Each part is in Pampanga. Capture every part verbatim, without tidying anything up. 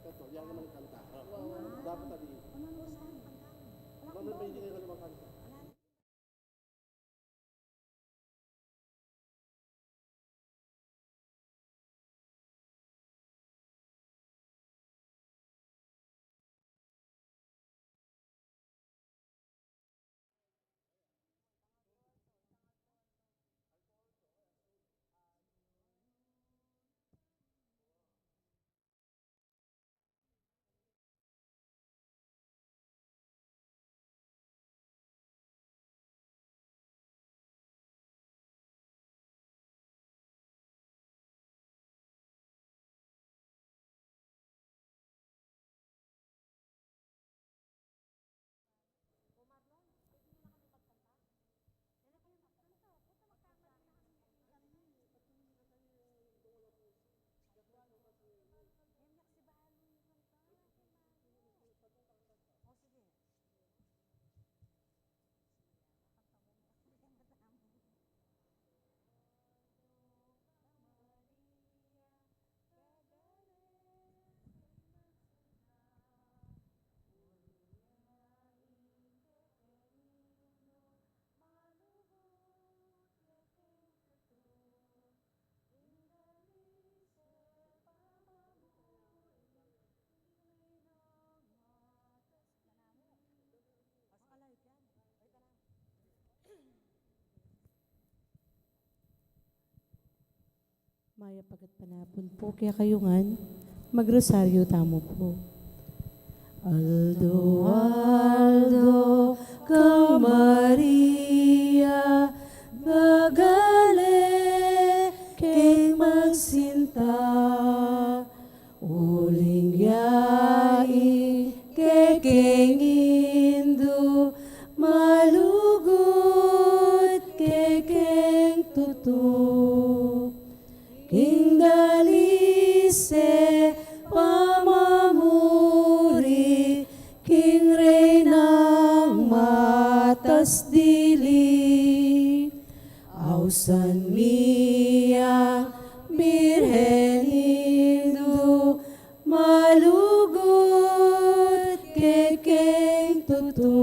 Ito, yan naman ang kanta. Dapat ali. Ano, ano, ano, ano, ano, ano, ano, ano, Mayap a gatpanapun pu kekayu ngan, magrosaryu tamu pu. Aldo-aldo kang Maria, bagale keng magsinta, uling ya ing kekeng Indu, malugud kekeng tutu. King dalise pamamuri, king Reynang matas dili. Ausan mi yang Birhen Indu, malugud kekeng tutu.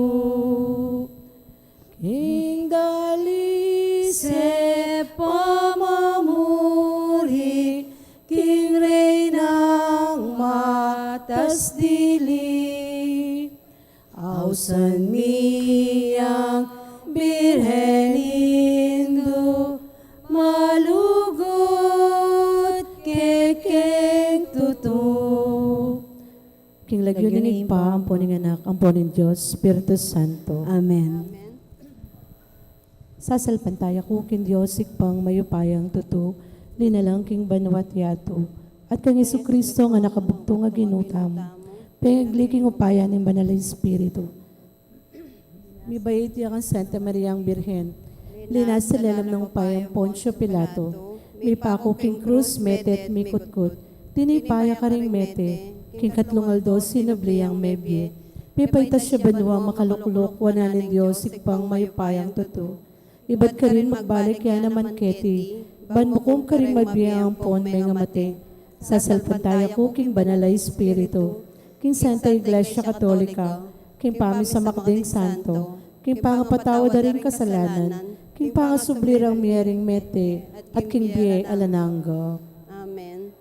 King dalise pamamuri, king Reynang matas dili. Ausan mi yang Birhen Indu, malugud kekeng tutu. King lagyu ning Ibpa, ampo ning Anak, ampo ning Dios Espiritu Santo. Amen. Sasalpantaya ku king Dios Ibpang mayupayang tutu, linalang king banua't yatu, at kang Jesucristo a Anak a bugtung a Ginu tamu, pengagli king upaya ning Banal a Espiritu. Mibait ya kang Santa Mariang Birhen, linasa lalam ning upayang Poncio Pilato, mipaku king krus, mete at mikutkut, tinipa ya karing mete, king katlung aldo sinubli yang mebie, pepaitas ya banua makalukluk wanan ning Dios Ibpang mayupayang tutu. Ibat karin magbalik ya naman keti, ban mukum karing mabie ampon mengamate. Sasalpantaya ku king Banal a Espiritu, king Santa Iglesia Katolika, king pamisamak ding santo, king pangapatawad da ring kasalanan, king pangasubli rang mie ring mete, at king bie alang angga. Amen.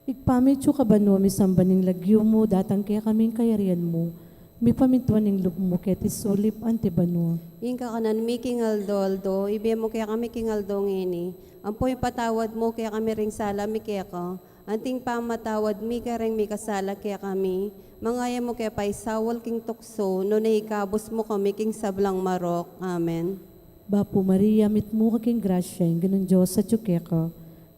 Ibpa mi, atsu ka banua, misamban ing lagyu mu, datang kekami ing kayarian mu, mipamintuan ing lub mu keti sulip anti banua. Ing kakanan mi king aldo-aldo, ibie mu kekami king aldo ngeni, ampo ipatawad mu kekami ring sala mi keka, anti ing pamamatawad mi kareng mikasala kekami, manga e mu ke paisaul king tuksu, nune ikabus mu kami king sablang marok. Amen. Bapu Maria, mitmu ka king grasya, ing Ginung Dios atyu keka.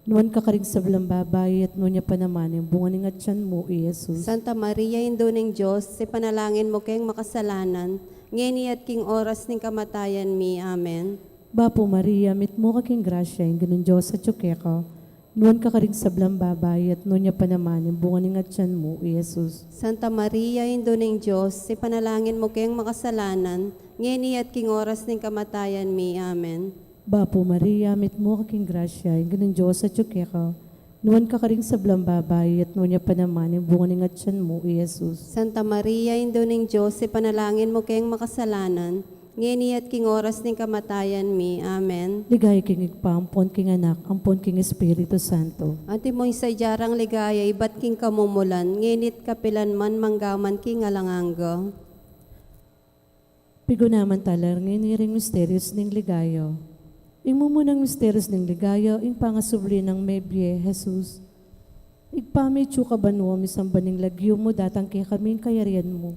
Nuan ka karing sablang babai, at nuan ya pa naman ing bunga ning atian mu, i Jesus. Santa Maria, Indu ning Dios, ipanalangin mu keng makasalanan, ngeni at king oras ning kamatayan mi. Amen. Bapu Maria, mitmu ka king grasya, ing Ginung Dios atyu keka. Nuan ka karing sablang babai, at nuan ya pa naman ing bunga ning atian mu, i Jesus. Santa Maria, Indu ning Dios, ipanalangin mu keng makasalanan, ngeni at king oras ning kamatayan mi. Amen. Bapu Maria, mitmu ka king grasya, ing Ginung Dios atyu keka. Nuan ka karing sablang babai, at nuan ya pa naman ing bunga ning atyan mu, i Jesus. Santa Maria, Indu ning Dios, ipanalangin mu keng makasalanan, ngeni at king oras ning kamatayan mi. Amen. Ligaya king Ibpa, ampon king Anak, ampon king Espiritu Santo. Antimo ing sadya rang ligaya ibat king kamumulan, ngeni at kapilan man, mangga man king alang angga. Pigunaman tala ngeni ring misterios ning ligaya. Ing mumunang misterios ning ligaya, ing pangasubli nang mebie Jesus. Ibpa mi, atsu ka banua, misamban ing lagyu mu, datang kekami ing kayarian mu,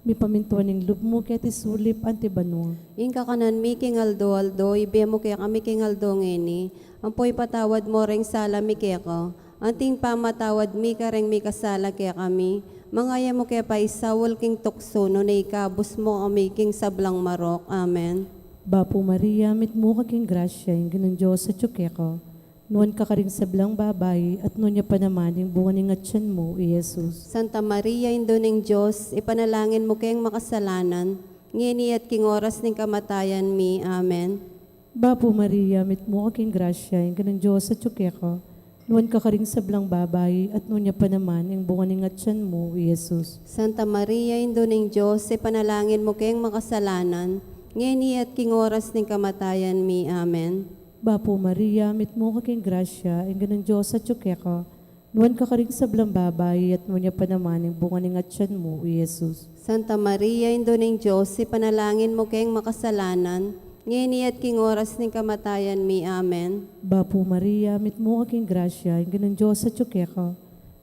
mipamintuan ing lub mu keti sulip anti banua. Ing kakanan mi king aldo-aldo, ibie mu kekami king aldo ngeni, ampo ipatawad mu ring sala mi keka, anti ing pamamatawad mi kareng mikasala kekami, manga e mu ke paisaul king tuksu, nune ikabus mu kami king sablang marok. Amen. Bapu Maria, mitmu ka king grasya, ing Ginung Dios atyu keka. Nuan ka karing sablang babai, at nuan ya pa naman ing bunga ning atyan mu, i Jesus. Santa Maria, Indu ning Dios, ipanalangin mu keng makasalanan, ngeni at king oras ning kamatayan mi. Amen. Bapu Maria, mitmu ka king grasya, ing Ginung Dios atyu keka. Nuan ka karing sablang babai, at nuan ya pa naman ing bunga ning atyan mu, i Jesus. Santa Maria, Indu ning Dios, ipanalangin mu keng makasalanan, ngeni at king oras ning kamatayan mi. Amen. Bapu Maria, mitmu ka king grasya, ing Ginung Dios atyu keka. Nuan ka karing sablang babai, at nuan ya pa naman ing bunga ning atyan mu, i Jesus. Santa Maria, Indu ning Dios, ipanalangin mu keng makasalanan, ngeni at king oras ning kamatayan mi. Amen. Bapu Maria, mitmu ka king grasya, ing Ginung Dios atyu keka.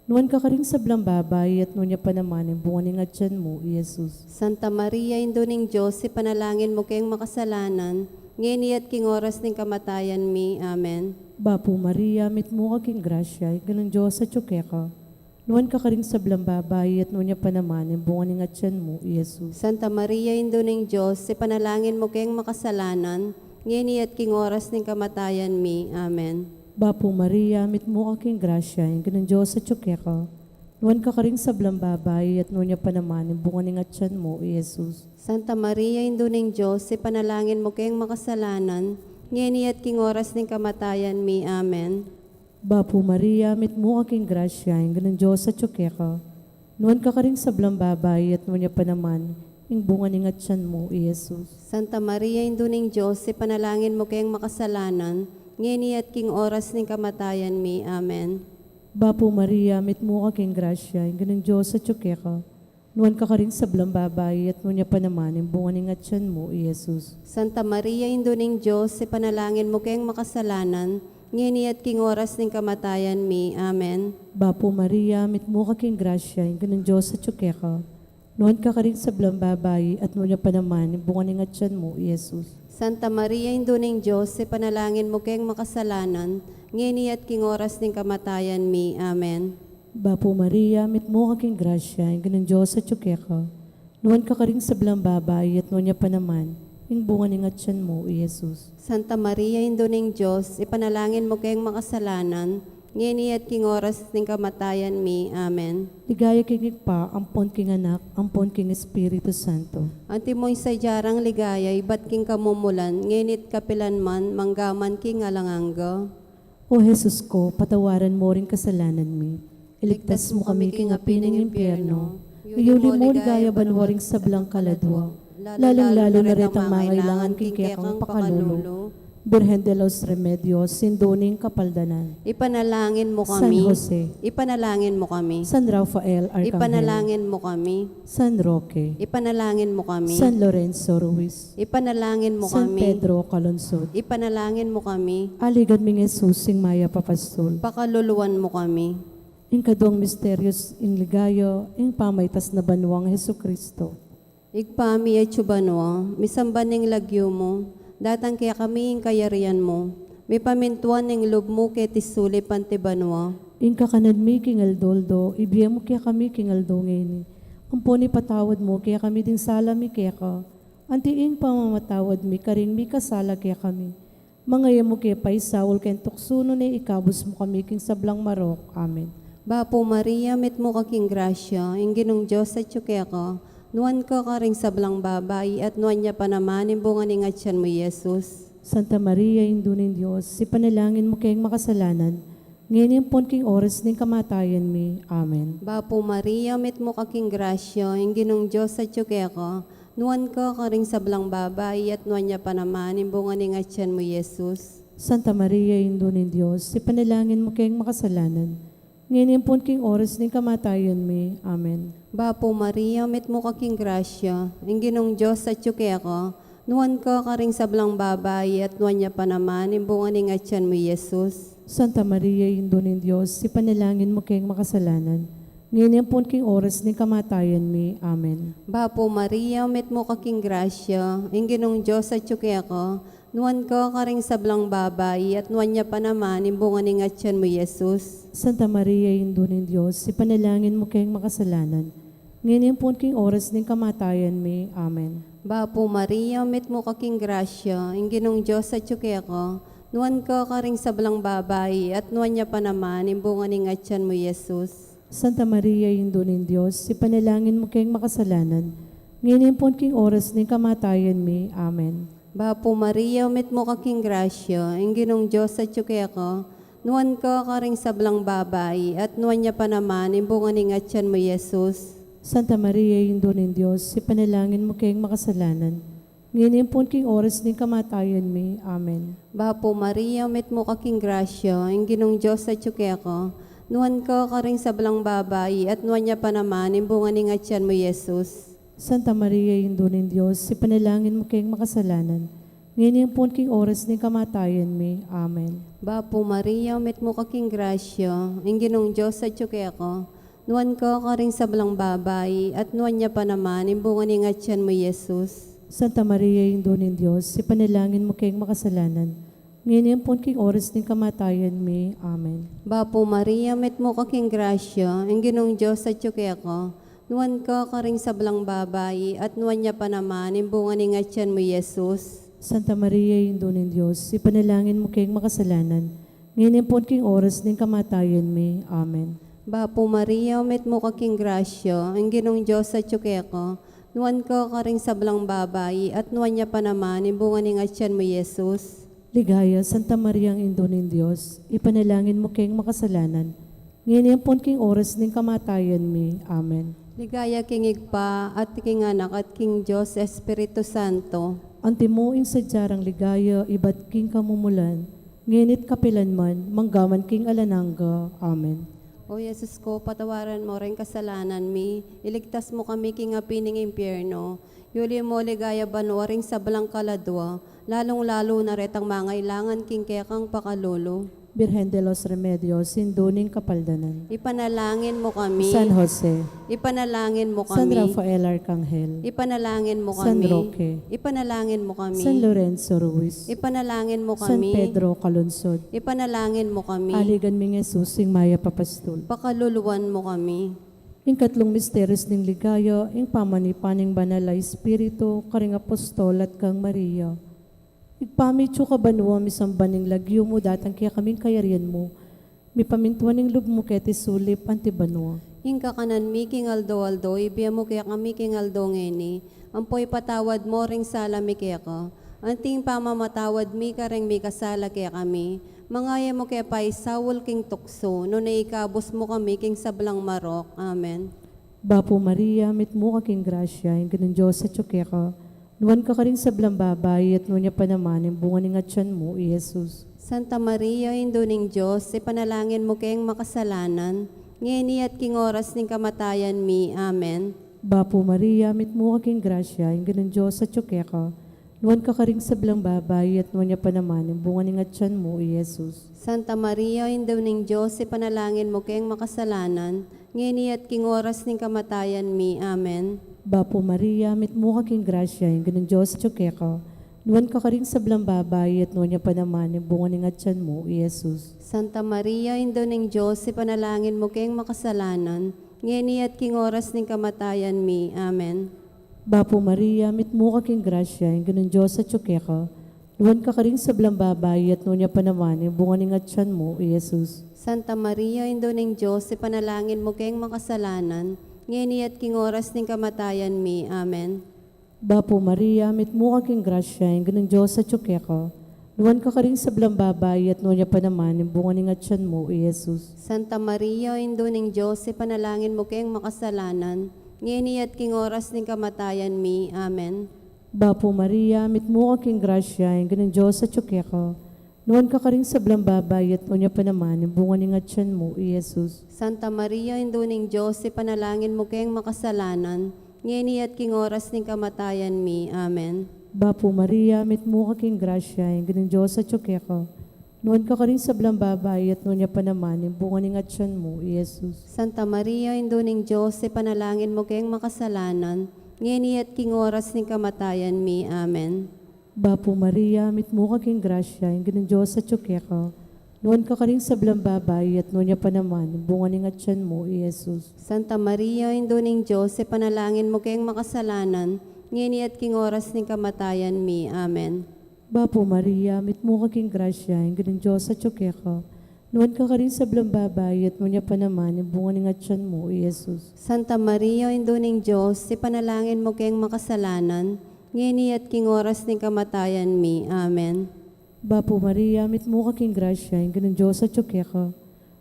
Nuan ka karing sablang babai, at nuan ya pa naman ing bunga ning atyan mu, i Jesus. Santa Maria, Indu ning Dios, ipanalangin mu keng makasalanan, ngeni at king oras ning kamatayan mi. Amen. Bapu Maria, mitmu ka king grasya, ing Ginung Dios atyu keka. Nuan ka karing sablang babai, at nuan ya pa naman ing bunga ning atyan mu, i Jesus. Santa Maria, Indu ning Dios, ipanalangin mu keng makasalanan, ngeni at king oras ning kamatayan mi. Amen. Bapu Maria, mitmu ka king grasya, ing Ginung Dios atyu keka. Nuan ka karing sablang babai, at nuan ya pa naman ing bunga ning atyan mu, i Jesus. Santa Maria, Indu ning Dios, ipanalangin mu keng makasalanan, ngeni at king oras ning kamatayan mi. Amen. Bapu Maria, mitmu ka king grasya, ing Ginung Dios atyu keka. Nuan ka karing sablang babai, at nuan ya pa naman ing bunga ning atyan mu, i Jesus. Santa Maria, Indu ning Dios, ipanalangin mu keng makasalanan, ngeni at king oras ning kamatayan mi. Amen. Bapu Maria, mitmu ka king grasya, ing Ginung Dios atyu keka. Nuan ka karing sablang babai, at nuan ya pa naman ing bunga ning atyan mu, i Jesus. Santa Maria, Indu ning Dios, ipanalangin mu keng makasalanan, ngeni at king oras ning kamatayan mi. Amen. Bapu Maria, mitmu ka king grasya, ing Ginung Dios atyu keka. Nuan ka karing sablang babai, at nuan ya pa naman ing bunga ning atyan mu, i Jesus. Santa Maria, Indu ning Dios, ipanalangin mu keng makasalanan, ngeni at king oras ning kamatayan mi. Amen. Bapu Maria, mitmu ka king grasya, ing Ginung Dios atyu keka. Nuan ka karing sablang babai, at nuan ya pa naman ing bunga ning atyan mu, i Jesus. Santa Maria, Indu ning Dios, ipanalangin mu keng makasalanan, ngeni at king oras ning kamatayan mi. Amen. Ligaya king Ibpa, ampon king Anak, ampon king Espiritu Santo. Antimo ing sadya rang ligaya ibat king kamumulan, ngeni at kapilan man, mangga man king alang angga. O Jesus ko, patawaran mu ring kasalanan mi. Iligtas mu kami king api ning impyerno. Iyuli mu king ligaya banua ring sablang kaladua, lalung-lalu na retang mangailangan king kekang pakalulu. Birhen de los Remedios, Indu ning Kapaldanan. Ipanalangin mu kami. San Jose. Ipanalangin mu kami. San Rafael Arcangel. Ipanalangin mu kami. San Roque. Ipanalangin mu kami. San Lorenzo Ruiz. Ipanalangin mu kami. San Pedro Calungsod. Ipanalangin mu kami. Aligan ming Jesus, ing mayap a pastul. Pakaluluan mu kami. Ing kaduang misterios ning ligaya, ing pamaitas na banuang Jesucristo. Ibpa mi atsu ka banua, misamban ing lagyu mu, datang kekami ing kayarian mu, mipamintuan ing lub mu keti sulip anti banua. Ing kakanan mi king aldo-aldo, ibie mu kekami king aldo ngeni. Ampon ipatawad mu kekami ding sala mi keka, anti ing pamamatawad mi karing mikasala kekami. Manga e mu ke paisaul king tuksu, nune ikabus mu kami king sablang marok. Amen. Bapu Maria, mitmu ka king grasya, ing Ginung Dios atsu keka, nuan ka karing sablang babai, at nuan ya pa naman ing bunga ning atyan mu, i Jesus. Santa Maria, Indu ning Dios, ipanalangin mu keng makasalanan, ngeni ampon king oras ning kamatayan mi. Amen. Bapu Maria, mitmu ka king grasya, ing Ginung Dios atyu keka, nuan ka karing sablang babai, at nuan ya pa naman ing bunga ning atyan mu, Jesus. Santa Maria, Indu ning Dios, ipanalangin mu keng makasalanan, ngeni ampon king oras ning kamatayan mi. Amen. Bapu Maria, mitmu ka king grasya, ing Ginung Dios atyu keka, nuan ka karing sablang babai, at nuan ya pa naman ing bunga ning atyan mu, Jesus. Santa Maria, Indu ning Dios, ipanalangin mu keng makasalanan, ngeni ampon king oras ning kamatayan mi. Amen. Bapu Maria, mitmu ka king grasya, ing Ginung Dios atyu keka, nuan ka karing sablang babai, at nuan ya pa naman ing bunga ning atyan mu, Jesus. Santa Maria, Indu ning Dios, ipanalangin mu keng makasalanan, ngeni ampon king oras ning kamatayan mi. Amen. Bapu Maria, mitmu ka king grasya, ing Ginung Dios atyu keka, nuan ka karing sablang babai, at nuan ya pa naman ing bunga ning atyan mu, Jesus. Santa Maria, Indu ning Dios, ipanalangin mu keng makasalanan, ngeni ampon king oras ning kamatayan mi. Amen. Bapu Maria, mitmu ka king grasya, ing Ginung Dios atyu keka, nuan ka karing sablang babai, at nuan ya pa naman ing bunga ning atyan mu, Jesus. Santa Maria, Indu ning Dios, ipanalangin mu keng makasalanan, ngeni ampon king oras ning kamatayan mi. Amen. Bapu Maria, mitmu ka king grasya, ing Ginung Dios atyu keka, nuan ka karing sablang babai, at nuan ya pa naman ing bunga ning atyan mu, Jesus. Santa Maria, Indu ning Dios, ipanalangin mu keng makasalanan, ngeni ampon king oras ning kamatayan mi. Amen. Bapu Maria, mitmu ka king grasya, ing Ginung Dios atyu keka, nuan ka karing sablang babai, at nuan ya pa naman ing bunga ning atyan mu, Jesus. Santa Maria, Indu ning Dios, ipanalangin mu keng makasalanan, ngeni ampon king oras ning kamatayan mi. Amen. Bapu Maria, mitmu ka king grasya, ing Ginung Dios atyu keka, nuan ka karing sablang babai, at nuan ya pa naman ing bunga ning atyan mu, Jesus. Santa Maria, Indu ning Dios, ipanalangin mu keng makasalanan, ngeni ampon king oras ning kamatayan mi. Amen. Bapu Maria, mitmu ka king grasya, ing Ginung Dios atyu keka, nuan ka karing sablang babai, at nuan ya pa naman ing bunga ning atyan mu, Jesus. Ligaya, Santa Maria, Indu ning Dios, ipanalangin mu keng makasalanan, ngeni ampon king oras ning kamatayan mi. Amen. Ligaya king Ibpa, at king Anak, at king Dios Espiritu Santo. Antimo ing sadya rang ligaya ibat king kamumulan, ngeni't kapilan man, manggaman king alang angga. Amen. O Jesus ko, patawaran mu ring kasalanan mi, iligtas mu kami king api ning impyerno, yuli mu ligaya banua ring sablang kaladua, lalung-lalu na retang mangailangan king kekang pakalulu. Birhen de los Remedios, Indu ning Kapaldanan. Ipanalangin mu kami. San Jose. Ipanalangin mu kami. San Rafael Arcangel. Ipanalangin mu kami. San Roque. Ipanalangin mu kami. San Lorenzo Ruiz. Ipanalangin mu kami. San Pedro Calungsod. Ipanalangin mu kami. Aligan ming Jesus, ing mayap a pastul. Pakaluluan mu kami. Ing katlung misterios ning ligaya, ing pamanipa ning Banal a Espiritu karing apostol at kang Maria. Ibpa mi, atsu ka banua, misamban ing lagyu mu, datang kekami ing kayarian mu, mipamintuan ing lub mu keti sulip anti banua. Ing kakanan mi king aldo-aldo ibie mu kekami king aldo ngeni, ampo ipatawad mu ring sala mi keka, anti ing pamamatawad mi kareng mikasala kekami. Manga e mu ke paisaul king tuksu, nune ikabus mu kami king sablang marok. Amen. Bapu Maria, mitmu ka king grasya, ing Ginung Dios atyu keka, nuan ka karing sablang babai, at nuan ya pa naman ing bunga ning atyan mu, i Jesus. Santa Maria, Indu ning Dios, ipanalangin mu keng makasalanan, ngeni at king oras ning kamatayan mi. Amen. Bapu Maria, mitmu ka king grasya, ing Ginung Dios atyu keka, nuan ka karing sablang babai, at nuan ya pa naman ing bunga ning atyan mu, i Jesus. Santa Maria, Indu ning Dios, ipanalangin mu keng makasalanan, ngeni at king oras ning kamatayan mi. Amen. Bapu Maria, mitmu ka king grasya, ing Ginung Dios atyu keka, nuan ka karing sablang babai, at nuan ya pa naman ing bunga ning atyan mu, i Jesus. Santa Maria, Indu ning Dios, ipanalangin mu keng makasalanan, ngeni at king oras ning kamatayan mi. Amen. Bapu Maria, mitmu ka king grasya, ing Ginung Dios atyu keka, nuan ka karing sablang babai, at nuan ya pa naman ing bunga ning atyan mu, i Jesus. Santa Maria, Indu ning Dios, ipanalangin mu keng makasalanan, ngeni at king oras ning kamatayan mi. Amen. Bapu Maria, mitmu ka king grasya, ing Ginung Dios atyu keka, Nuan ka karing sablang babai, at nuan ya pa naman ing bunga ning atyan mu, i Jesus. Santa Maria, Indu ning Dios, ipanalangin mu keng makasalanan, ngeni at king oras ning kamatayan mi. Amen. Bapu Maria, mitmu ka king grasya, ing Ginung Dios atyu keka. Nuan ka karing sablang babai, at nuan ya pa naman ing bunga ning atyan mu, i Jesus. Santa Maria, Indu ning Dios, ipanalangin mu keng makasalanan, ngeni at king oras ning kamatayan mi. Amen. Bapu Maria, mitmu ka king grasya, ing Ginung Dios atyu keka. Nuan ka karing sablang babai, at nuan ya pa naman ing bunga ning atyan mu, i Jesus. Santa Maria, Indu ning Dios, ipanalangin mu keng makasalanan, ngeni at king oras ning kamatayan mi. Amen. Bapu Maria, mitmu ka king grasya, ing Ginung Dios atyu keka. Nuan ka karing sablang babai, at nuan ya pa naman ing bunga ning atyan mu, i Jesus. Santa Maria, Indu ning Dios, ipanalangin mu keng makasalanan, ngeni at king oras ning kamatayan mi. Amen. Bapu Maria, mitmu ka king grasya, ing Ginung Dios atyu keka. Nuan ka karing sablang babai, at nuan ya pa naman ing bunga ning atyan mu, i Jesus. Santa Maria, Indu ning Dios, ipanalangin mu keng makasalanan, ngeni at king oras ning kamatayan mi. Amen. Bapu Maria, mitmu ka king grasya, ing Ginung Dios atyu keka.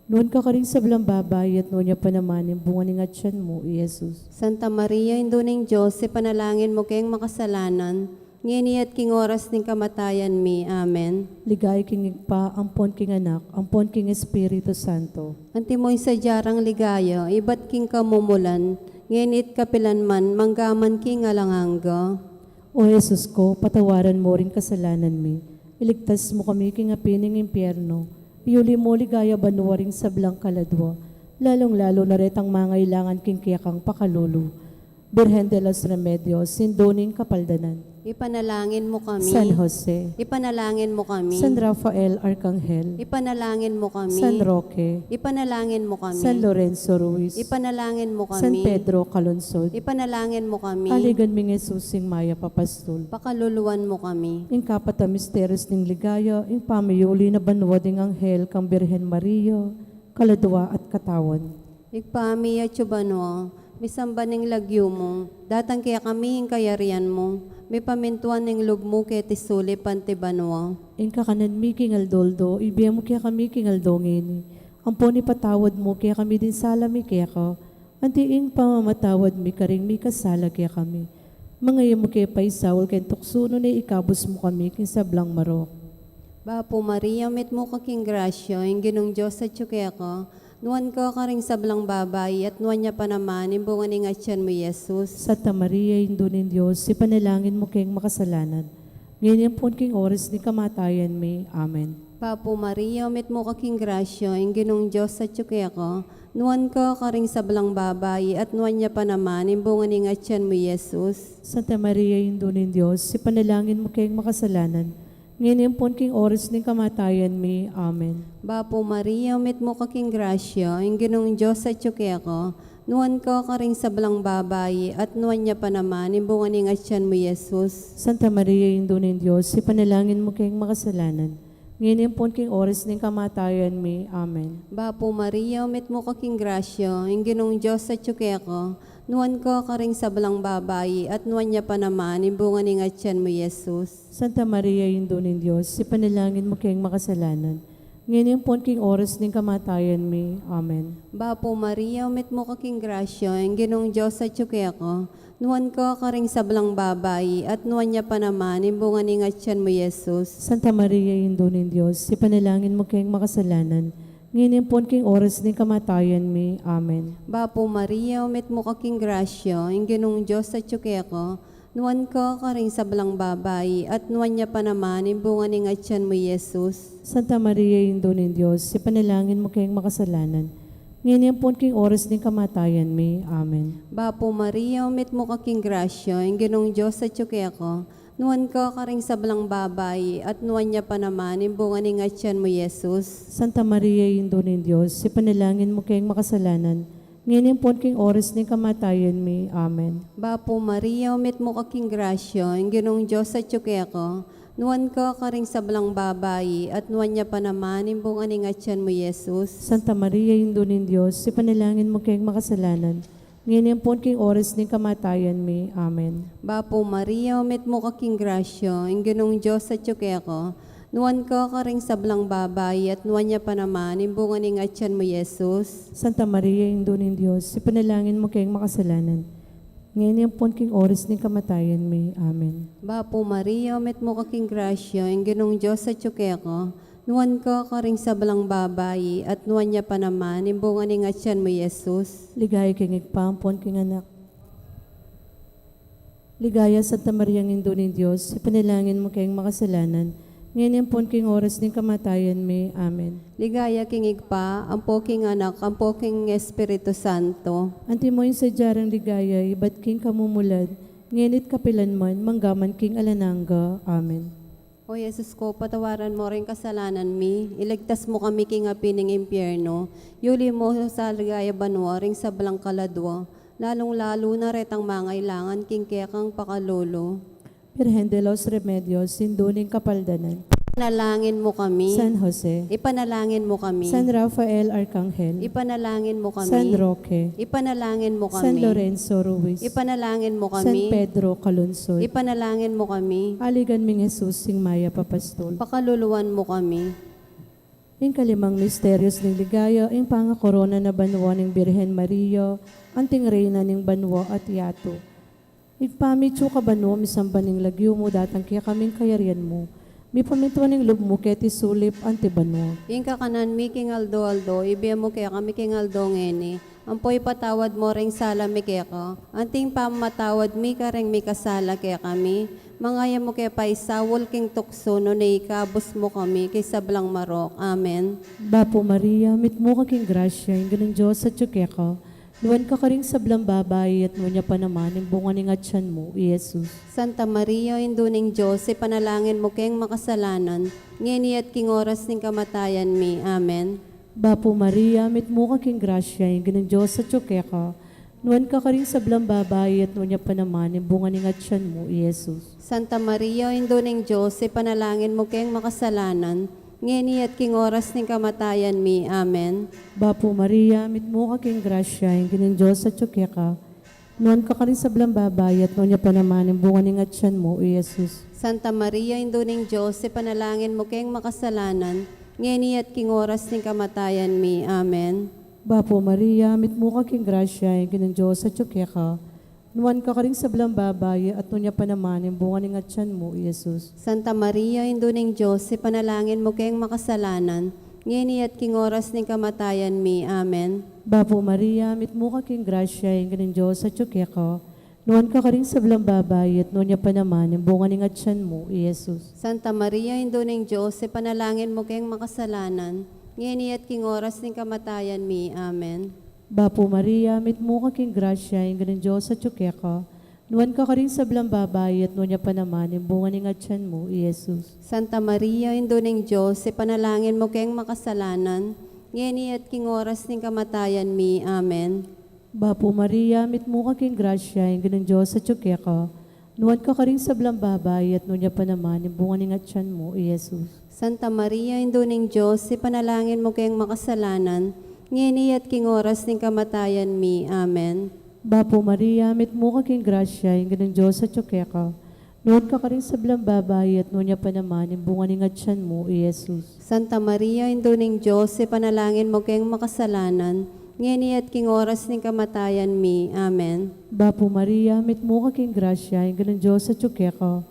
Nuan ka karing sablang babai, at nuan ya pa naman ing bunga ning atyan mu, i Jesus. Santa Maria, Indu ning Dios, ipanalangin mu keng makasalanan, ngeni at king oras ning kamatayan mi. Amen. Ligaya king Ibpa, ampon king Anak, ampon king Espiritu Santo. Antimo ing sadya rang ligaya, ibat king kamumulan, ngeni at kapilan man, mangga man king alang angga. O Jesus ko, patawaran mu ring kasalanan mi, iligtas mu kami king api ning impyerno, iuli mu king ligaya banua ring sablang kaladua, lalung-lalu na retang mangailangan king kekang pakalulu. Birhen de los Remedios, Indu ning Kapaldanan. Ipanalangin mu kami. San Jose. Ipanalangin mu kami. San Rafael Arcangel. Ipanalangin mu kami. San Roque. Ipanalangin mu kami. San Lorenzo Ruiz. Ipanalangin mu kami. San Pedro Calungsod. Ipanalangin mu kami. Aligan ming Jesus, ing mayap a pastul. Pakaluluan mu kami. Ing kapat a misterios ning ligaya, ing pamiuli na banua ding anghel kang Birhen Maria, kaladua at katawan. Ibpa mi atsu ka banua, misamban ing lagyu mu, datang kekami ing kayarian mu, mipamintuan ing lub mu keti sulip anti banua. Ing kakanan mi king aldo-aldo, ibie mu kekami king aldo ngeni, ampon ipatawad mu kekami ding sala mi keka, anti ing pamamatawad mi karing mikasala kekami. Manga e mu ke paisaul king tuksu, nune ikabus mu kami king sablang marok. Bapu Maria, mitmu ka king grasya, ing Ginung Dios atsu keka, nuan ka karing sablang babai, at nuan ya pa naman ing bunga ning atyan mu, i Jesus. Santa Maria, Indu ning Dios, ipanalangin mu keng makasalanan, ngeni ampon king oras ning kamatayan mi. Amen. Bapu Maria, mitmu ka king grasya, ing Ginung Dios atsu keka, nuan ka karing sablang babai, at nuan ya pa naman ing bunga ning atyan mu, i Jesus. Santa Maria, Indu ning Dios, ipanalangin mu keng makasalanan, ngeni ampon king oras ning kamatayan mi. Amen. Bapu Maria, mitmu ka king grasya, ing Ginung Dios atsu keka, nuan ka karing sablang babai, at nuan ya pa naman ing bunga ning atyan mu, i Jesus. Santa Maria, Indu ning Dios, ipanalangin mu keng makasalanan, ngeni ampon king oras ning kamatayan mi. Amen. Bapu Maria, mitmu ka king grasya, ing Ginung Dios atsu keka, nuan ka karing sablang babai, at nuan ya pa naman ing bunga ning atyan mu, i Jesus. Santa Maria, Indu ning Dios, ipanalangin mu keng makasalanan, ngeni ampon king oras ning kamatayan mi. Amen. Bapu Maria, mitmu ka king grasya, ing Ginung Dios atsu keka, nuan ka karing sablang babai, at nuan ya pa naman ing bunga ning atyan mu, i Jesus. Santa Maria, Indu ning Dios, ipanalangin mu keng makasalanan, ngeni ampon king oras ning kamatayan mi. Amen. Bapu Maria, mitmu ka king grasya, ing Ginung Dios atsu keka, nuan ka karing sablang babai, at nuan ya pa naman ing bunga ning atyan mu, i Jesus. Santa Maria, Indu ning Dios, ipanalangin mu keng makasalanan, ngeni ampon king oras ning kamatayan mi. Amen. Bapu Maria, mitmu ka king grasya, ing Ginung Dios atsu keka, nuan ka karing sablang babai, at nuan ya pa naman ing bunga ning atyan mu, i Jesus. Santa Maria, Indu ning Dios, ipanalangin mu keng makasalanan, ngeni ampon king oras ning kamatayan mi. Amen. Bapu Maria, mitmu ka king grasya, ing Ginung Dios atsu keka, nuan ka karing sablang babai, at nuan ya pa naman ing bunga ning atyan mu, i Jesus. Santa Maria, Indu ning Dios, ipanalangin mu keng makasalanan, ngeni ampon king oras ning kamatayan mi. Amen. Bapu Maria, mitmu ka king grasya, ing Ginung Dios atsu keka, Nuan ka karing sablang babai, at nuan ya pa naman ing bunga ning atian mu, Jesus. Santa Maria, Indu ning Dios, ipanalangin mu keng makasalanan, ngeni ampon king oras ning kamatayan mi. Amen. Bapu Maria, mitmu ka king grasya, ing Ginung Dios atyu keka, nuan ka karing sablang babai, at nuan ya pa naman ing bunga ning atian mu, Jesus. Ligaya king Ibpa, ampon king Anak. Ligaya, Santa Maria, Indu ning Dios, ipanalangin mu keng makasalanan, ngeni ampon king oras ning kamatayan mi. Amen. Ligaya king Ibpa, ampo king Anak, ampo king Espiritu Santo. Antimo ing sadya rang ligaya, ibat king kamumulan, ngeni't kapilan man, manggaman king alang angga. Amen. O Jesus ko, patawaran mo ring kasalanan mi, iligtas mo kami king api ning impyerno, yuli mo sa ligaya banua ring sablang kaladua, lalung-lalu na retang mangailangan king kekang pakalulu. Birhen de los Remedios, Indu ning Kapaldanan. Ipanalangin mo kami. San Jose. Ipanalangin mo kami. San Rafael Arcangel. Ipanalangin mo kami. San Roque. Ipanalangin mo kami. San Lorenzo Ruiz. Ipanalangin mo kami. San Pedro Calungsod. Ipanalangin mo kami. Aligan ming Jesus, ing mayap a pastul. Pakaluluan mo kami. Ing kalimang misterios ning ligaya, ing pangakorona na banua ning Birhen Maria, anting Reyna ning banua at yatu. Ibpa mi, atsu ka banua, misamban ing lagyu mu, datang kekami ing kayarian mu. Mipamintuan ing lub mu keti sulip anti banua. Ing kakanan mi king aldo-aldo, ibie mu kekami king aldo ngeni. Ampo ipatawad mo ring sala mi keka, anting pamamatawad mi karing mikasala kekami. Manga e mu ke paisaul king tuksu, nune ikabus mu kami king sablang marok. Amen. Bapu Maria, mitmu ka king grasya, ing Ginung Dios atyu keka. Nuan ka karing sablang babai, at nuan ya pa naman ing bunga ning atian mu, i Jesus. Santa Maria, Indu ning Dios, ipanalangin mu keng makasalanan, ngeni at king oras ning kamatayan mi. Amen. Bapu Maria, mitmu ka king grasya, ing Ginung Dios atyu keka. Nuan ka karing sablang babai, at nuan ya pa naman ing bunga ning atian mu, i Jesus. Santa Maria, Indu ning Dios, ipanalangin mu keng makasalanan, ngeni at king oras ning kamatayan mi. Amen. Bapu Maria, mitmu ka king grasya, ing Ginung Dios atyu keka. Nuan ka karing sablang babai, at nuan ya pa naman ing bunga ning atian mu, i Jesus. Santa Maria, Indu ning Dios, ipanalangin mu keng makasalanan, ngeni at king oras ning kamatayan mi. Amen. Bapu Maria, mitmu ka king grasya, ing Ginung Dios atyu keka. Nuan ka karing sablang babai, at nuan ya pa naman ing bunga ning atian mu, i Jesus. Santa Maria, Indu ning Dios, ipanalangin mu keng makasalanan, ngeni at king oras ning kamatayan mi. Amen. Bapu Maria, mitmu ka king grasya, ing Ginung Dios atyu keka. Nuan ka karing sablang babai, at nuan ya pa naman ing bunga ning atian mu, i Jesus. Santa Maria, Indu ning Dios, ipanalangin mu keng makasalanan, ngeni at king oras ning kamatayan mi. Amen. Bapu Maria, mitmu ka king grasya, ing Ginung Dios atyu keka. Nuan ka karing sablang babai, at nuan ya pa naman ing bunga ning atian mu, i Jesus. Santa Maria, Indu ning Dios, ipanalangin mu keng makasalanan, ngeni at king oras ning kamatayan mi. Amen. Bapu Maria, mitmu ka king grasya, ing Ginung Dios atyu keka. Nuan ka karing sablang babai, at nuan ya pa naman ing bunga ning atian mu, i Jesus. Santa Maria, Indu ning Dios, ipanalangin mu keng makasalanan, ngeni at king oras ning kamatayan mi. Amen. Bapu Maria, mitmu ka king grasya, ing Ginung Dios atyu keka. Nuan ka karing sablang babai, at nuan ya pa naman ing bunga ning atian mu, i Jesus. Santa Maria, Indu ning Dios, ipanalangin mu keng makasalanan, ngeni at king oras ning kamatayan mi. Amen. Bapu Maria, mitmu ka king grasya, ing Ginung Dios atyu keka.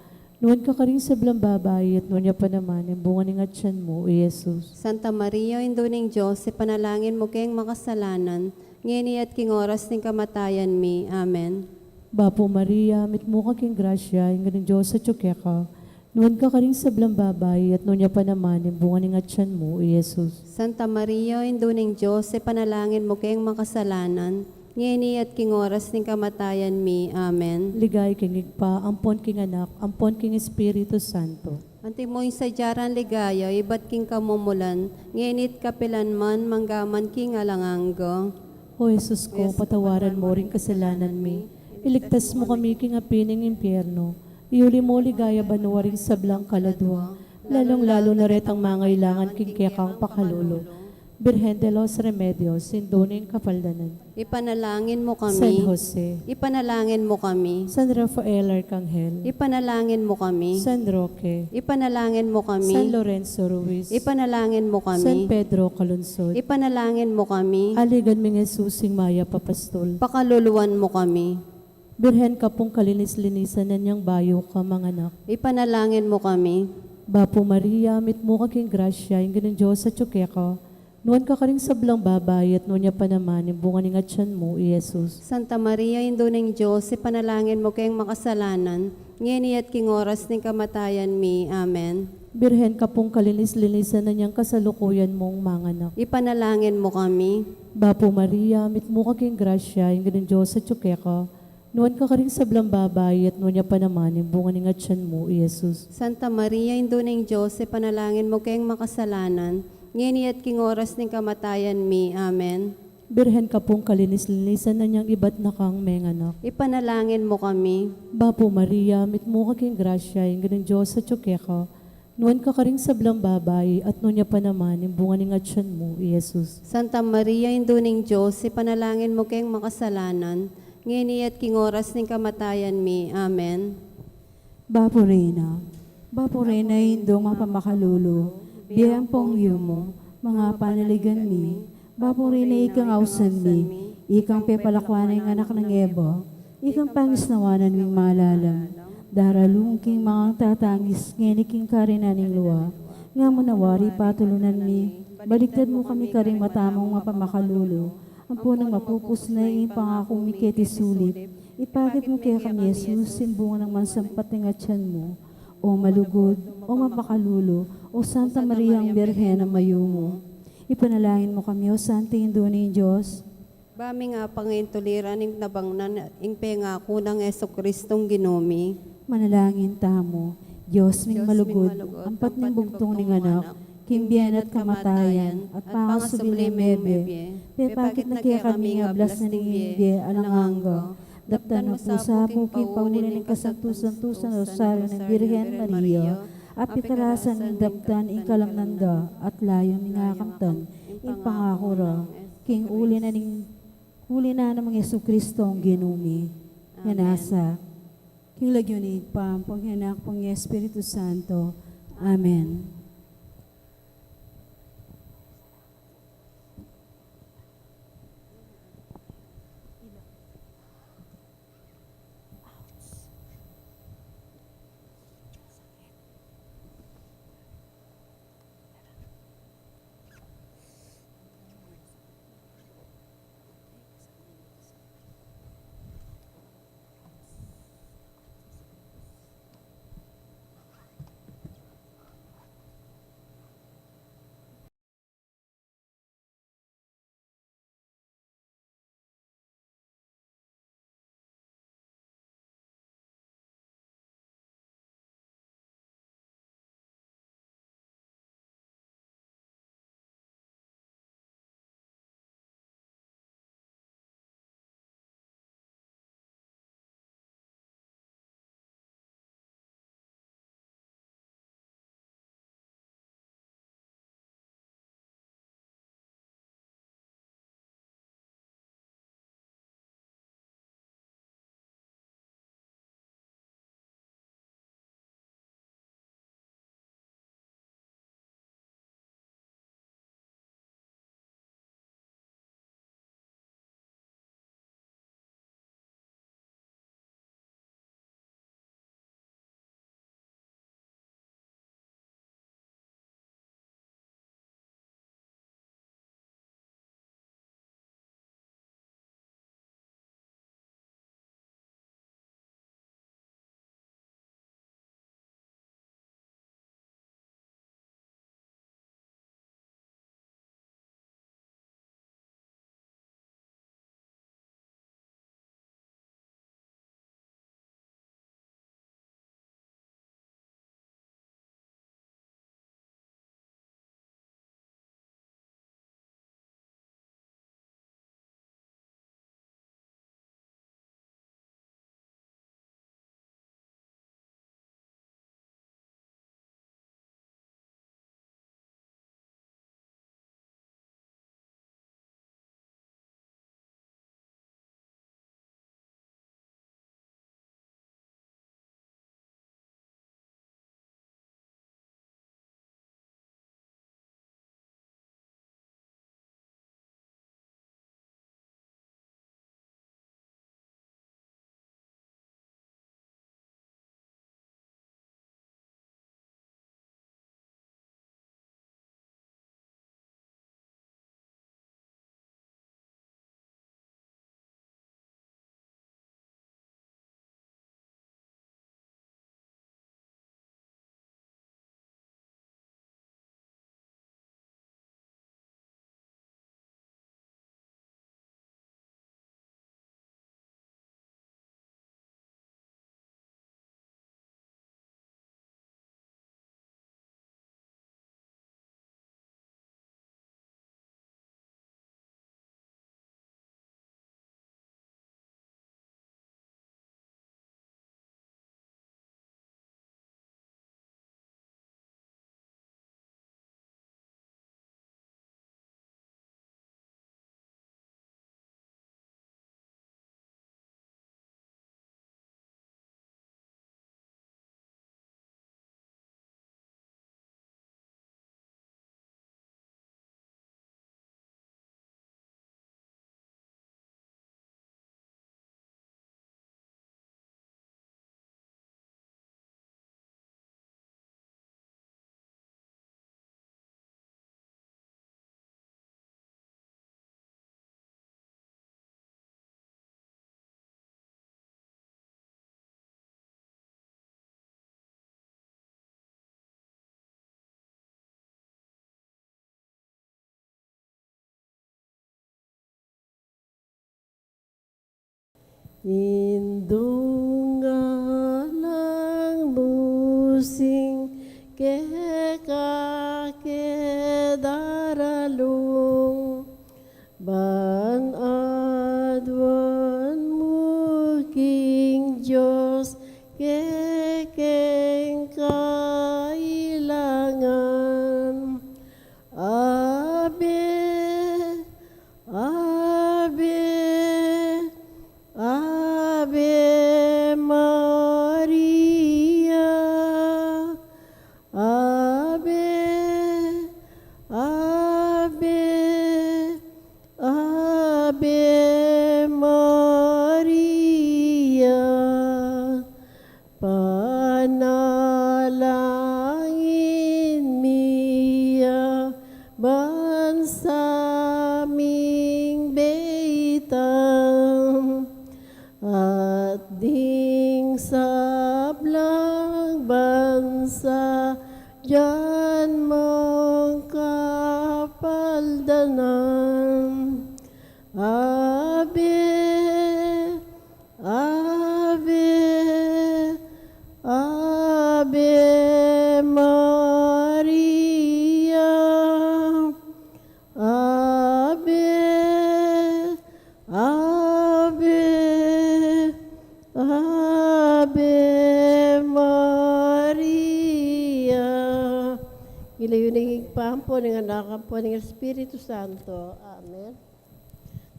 Nuan ka karing sablang babai, at nuan ya pa naman ing bunga ning atian mu, i Jesus. Santa Maria, Indu ning Dios, ipanalangin mu keng makasalanan, ngeni at king oras ning kamatayan mi. Amen. Bapu Maria, mitmu ka king grasya, ing Ginung Dios atyu keka. Nuan ka karing sablang babai, at nuan ya pa naman ing bunga ning atian mu, i Jesus. Santa Maria, Indu ning Dios, ipanalangin mu keng makasalanan, ngeni at king oras ning kamatayan mi. Amen. Ligaya king Ibpa, ampon king Anak, ampon king Espiritu Santo. Antimo ing sadya rang ligaya, ibat king kamumulan, ngeni't kapilan man, manggaman king alang angga. O Jesus ko, patawaran mo ring kasalanan mi, iligtas mo kami king api ning impyerno, iyuli mo ligaya banua ring sablang kaladua, lalung-lalu na retang mangailangan king kekang pakalulu. Birhen de los Remedios, Indu ning Kapaldanan. Ipanalangin mo kami. San Jose. Ipanalangin mo kami. San Rafael Arcangel. Ipanalangin mo kami. San Roque. Ipanalangin mo kami. San Lorenzo Ruiz. Ipanalangin mo kami. San Pedro Calungsod. Ipanalangin mo kami. Aligan ming Jesus ing mayap a pastol. Pakaluluan mo kami. Birhen ka pung kalinis-linisan nang bayu ka manganak. Ipanalangin mo kami. Bapu Maria, mitmu ka king grasya, ing Ginung Dios atyu keka. Nuan ka karing sablang babai, at nuan ya pa naman ing bunga ning atyan mu, i Jesus. Santa Maria, Indu ning Dios, ipanalangin mo keng makasalanan, ngeni at king oras ning kamatayan mi. Amen. Birhen ka pung kalinis-linisan nang kasalukuyan mung manganak. Ipanalangin mo kami. Bapu Maria, mitmu ka king grasya, ing Ginung Dios atyu keka. Nuan ka karing sablang babai, at nuan ya pa naman ing bunga ning atyan mu, i Jesus. Santa Maria, Indu ning Dios, ipanalangin mo keng makasalanan, ngeni at king oras ning kamatayan mi. Amen. Birhen ka pung kalinis-linisan nang ibat na kang menganak. Ipanalangin mo kami. Bapu Maria, mitmu ka king grasya, ing Ginung Dios atyu keka. Nuan ka karing sablang babai, at nuan ya pa naman ing bunga ning atyan mu, i Jesus. Santa Maria, Indu ning Dios, ipanalangin mo keng makasalanan, ngeni at king oras ning kamatayan mi. Amen. Bapu Reyna, Bapu Reyna, Indung mapamakalulu, bie ampong yumu, mga panaligan mi, Bapu Reyna, ikang ausan mi, ikang pepalakuan ning anak nang Eva, ikang pangisnawanan ming malalam, daralung king mangang tatangis, ngeni king karinan ning lua, nga mu na wari patulunan mi, baligtad mu kami karing mata mung mapamakalulu, ampo nang mapupus na ing pangaku mi keti sulip, ipakit mu kekami i Jesus, ing bunga nang masampat ning atyan mu. O malugud, o mapakalulu, o Santa Maria, Birhen a mayumu, ipanalangin mu kami, o Santa Indu ning Dios. Ba mi nga pangintuliran ing nabangnan ing pengaku nang Jesucristong Ginu mi. Manalangin tamu. Dios ming malugud, ampat ning bugtung ning anak, king bie na at kamatayan, at pangasubli mebie, pepakit na kekami ing ablas na ning bie alang angga, daptan mu sa pu king pauli ning kasantu-santusan rosaryo nang Birhen Maria, a pikarasan ming daptan ing kalamnan da, at layun ming akamtan ing pangaku ra, king uli na ning, uli na nang Jesucristong Ginu mi. Amen. Nasa king lagyu ning Ibpa, ampong ning Anak, ampong ning Espiritu Santo. Amen. Indung alang musing keka ke daralung, ban aduan mu king Dios kekeng kailangan. Ave, Ave, Ave Maria. Ave, Ave, Ave Maria. Panalangin mi ya ban sa ming beitan, at ding sablang bansa dian mung kapaldanan. Ave, Ave, Ave Maria. Ave, Ave, Ave Maria. Ing lagyu ning Ibpa, ampo ning Anak, ampo ning Espiritu Santo. Amen.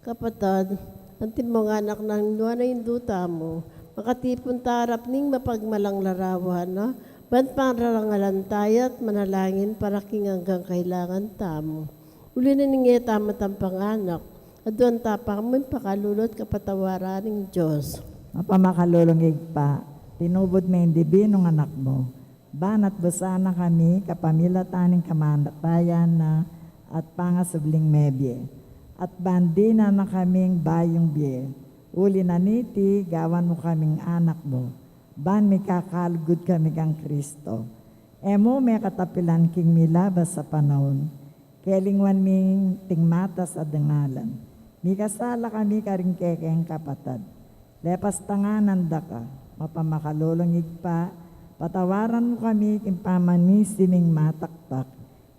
Kapatad, antimong anak nang nuan a Indu tamu, makatipun ta arap ning mapagmalang larawan na, ban pangrangalan ta ya at manalangin para king anggang kailangan tamu. Uli na ning e tamu tampang anak, aduan ta pamu ing pakalulu at kapatawaran ning Dios. Mapamakalulung Ibpa, tinubud me ing dibinung Anak mu, banat busan na kami kapamilatan ning kamatayan na at pangasubling mebie, at ban dinan na kaming bayung bie. Uli na niti, gawan mu kaming anak mu, ban mikakalugud kami kang Kristo. E mu me katapilan king milabas a panaun, kelingwan mi ing matas a dangalan. Mikasala kami karing kekeng kapatad. Lepas tanganan da ka, mapamakalulung Ibpa, patawaran mu kami king pamanisi ming mataktak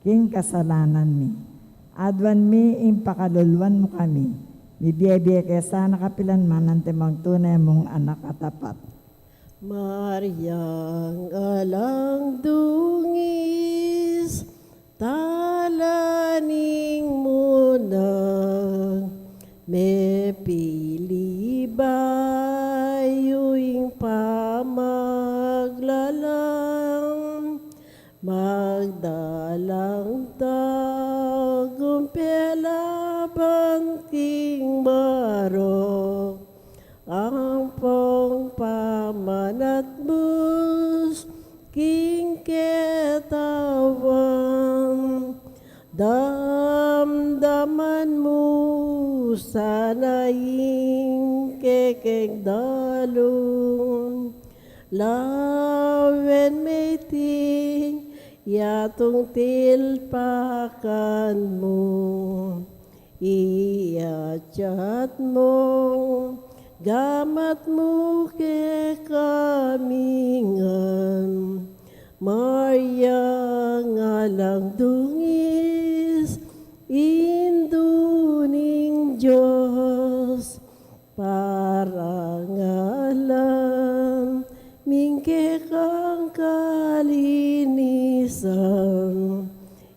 king kasalanan mi. Aduan mi ing pakaluluan mu kami, mibie-bie ke sana kapilan man antimong tune mung anak a tapat. Mariang alang dungis, tala ning munang mepili bayu ing pamaglalang, magdalang tagumpe laban king marok, ampong pamanatbus king ketawan. Damdaman mu sana ing kekeng dalung, lawen me iting yatung tilpakan mu. Iyatyat mung gamat mu kekami ngan, Mariang alang dungis, Indu ning Dios, parangalan mi ing kekang kalinisan.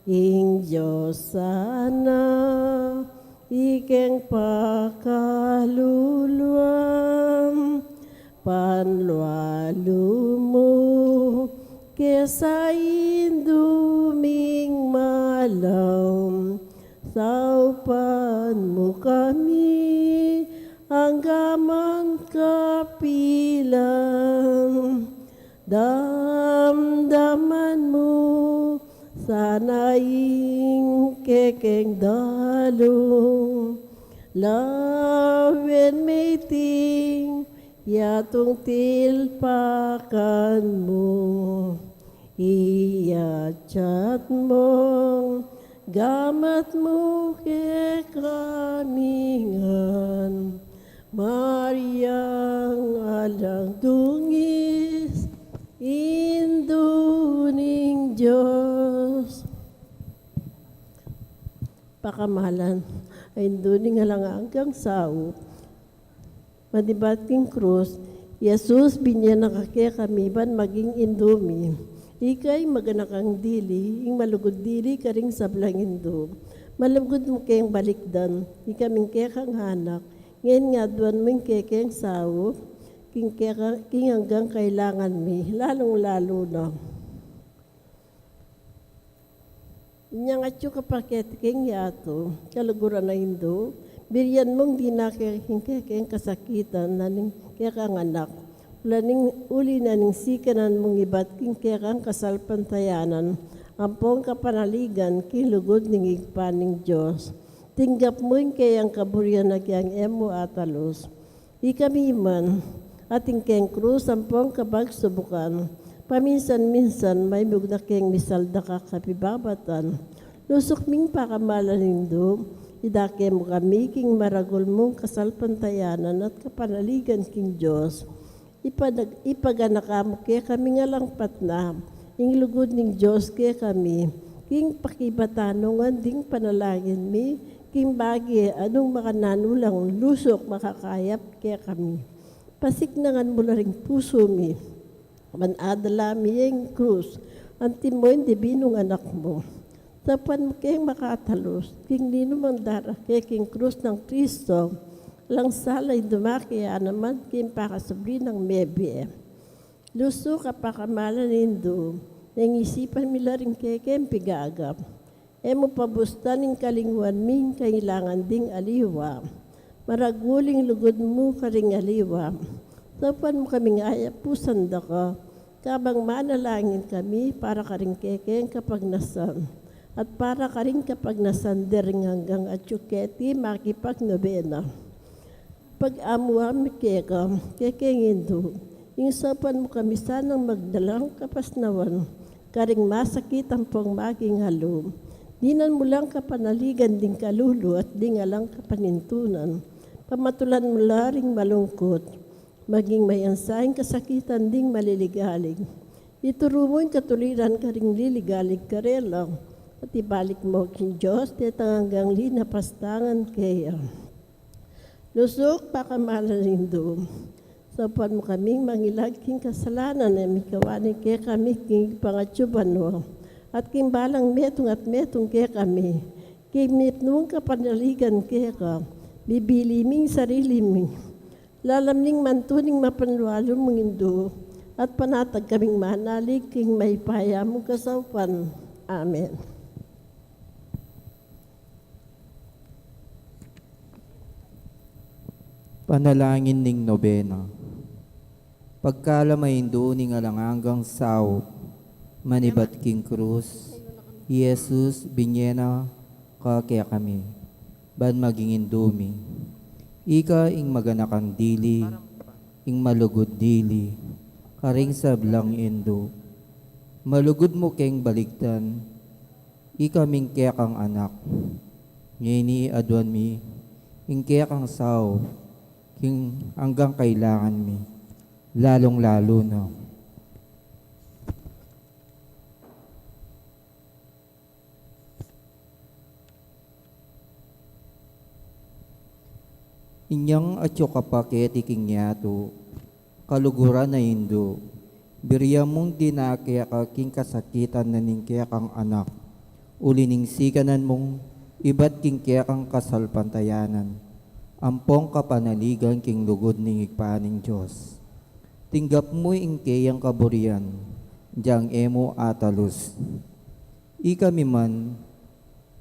Ing Dios sana ikeng pakaluluan, panlualu mu ke sa Indu ming malam, saupan mu kami angga man kapilan. Damdaman mu sana ing kekeng dalung, lawen me iting yatung tilpakan mu. Iyatyat mung gamat mu kekami ngan, Mariang alang dungis, Indu ning Dios. Pakamalan a Indu ning alang anggang saup. Manibat king krus, Jesus, binye na ka kekami ban maging Indu mi. Ika ing maganakang dili, ing malugud dili karing sablang indu. Malugud mu keng balikdan, ikaming kekang anak, ngeni aduan mu ing kekeng saup, king keka, king anggang kailangan mi, lalung-lalu na. Inyang atyu ka pa keti king yatu, kaluguran a Indu, birian mung dinake king kekeng kasakitan na ning kekang anak. Ula ning, uli na ning sikanan mung ibat king kekang kasalpantayanan, ampong kapanaligan king lugud ning Ibpa ning Dios. Tinggap mu ing keyang kaburian agyang e mu atalus. Ikami man, atin keng krus ampong kapagsubukan, paminsan-minsan maimug na keng misaldak a kapibabatan. Lusuk ming pakamalan Indu, idake mu kami king maragul mung kasalpantayanan at kapanaligan king Dios. Ipanag-, ipaganaka mu kekami ngan alang patna, ing lugud ning Dios kekami, king pakibatan no ngan ding panalangin mi, king bage a nung makananu lang lusuk makakayap kekami. Pasiknangan mu la ring pusu mi, ban adala mi ing krus, antimo ing divinung anak mu. Saupan mu keng makatalus, king ninumang darake king krus nang Kristo, alang sala ing dumake ya naman king pakasubli nang mebie. Lusuk a pakamalan Indu, neng isipan mi la ring kekeng pigagap. E mu pabustan ing kalinguan ming kailangan ding aliwa. Maragul ing lugud mu karing aliwa. Saupan mu kaming ayapusan da ka, kabang manalangin kami para karing kekeng kapagnasan, at para karing kapagnasan dering anggang atyu keti makipagnobena. Pag-amuan mi keka, kekeng Indu, ing saupan mu kami sanang magdalang kapasnawan karing masakit ampong maging alu. Dinan mu lang kapanaligan ding kalulu at ding alang kapanintunan. Pamatulan mu la ring malungkut, maging mayansa ing kasakitan ding maliligalig. Ituru mu ing katuliran karing liligalig karela, at ibalik mu king Dios detang anggang linapastangan keya. Lusuk pakamalan Indu, saupan mu kaming mangilag king kasalanan a mikawani kekami king pangatyu banua, at king balang metung at metung kekami, king mitmung kapanaligan keka, bibili ming sarili mi. Lalam ning mantuning mapanlualu mung Indu, at panatag kaming manalig king mayupaya mung kasaupan. Amen. Panalangin ning nobena. Pagkalam a Indu ning alang anggang saup, manibat king krus, Jesus, binye na ka kekami, ban maging Indu mi. Ika ing maganakang dili, ing malugud dili, karing sablang indu. Malugud mu keng balikdan, ikaming kekang anak. Ngeni aduan mi ing kekang saup, king anggang kailangan mi, lalung-lalu na. Inyang atyu ka pa keti king yatu, kaluguran a Indu, birian mung dinake ka king kasakitan na ning kekang anak, uli ning sikanan mung ibat king kekang kasalpantayanan, ampong kapanaligan king lugud ning Ibpa ning Dios. Tinggap mu ing keyang kaburian, diyang e mu atalus. Ikami man,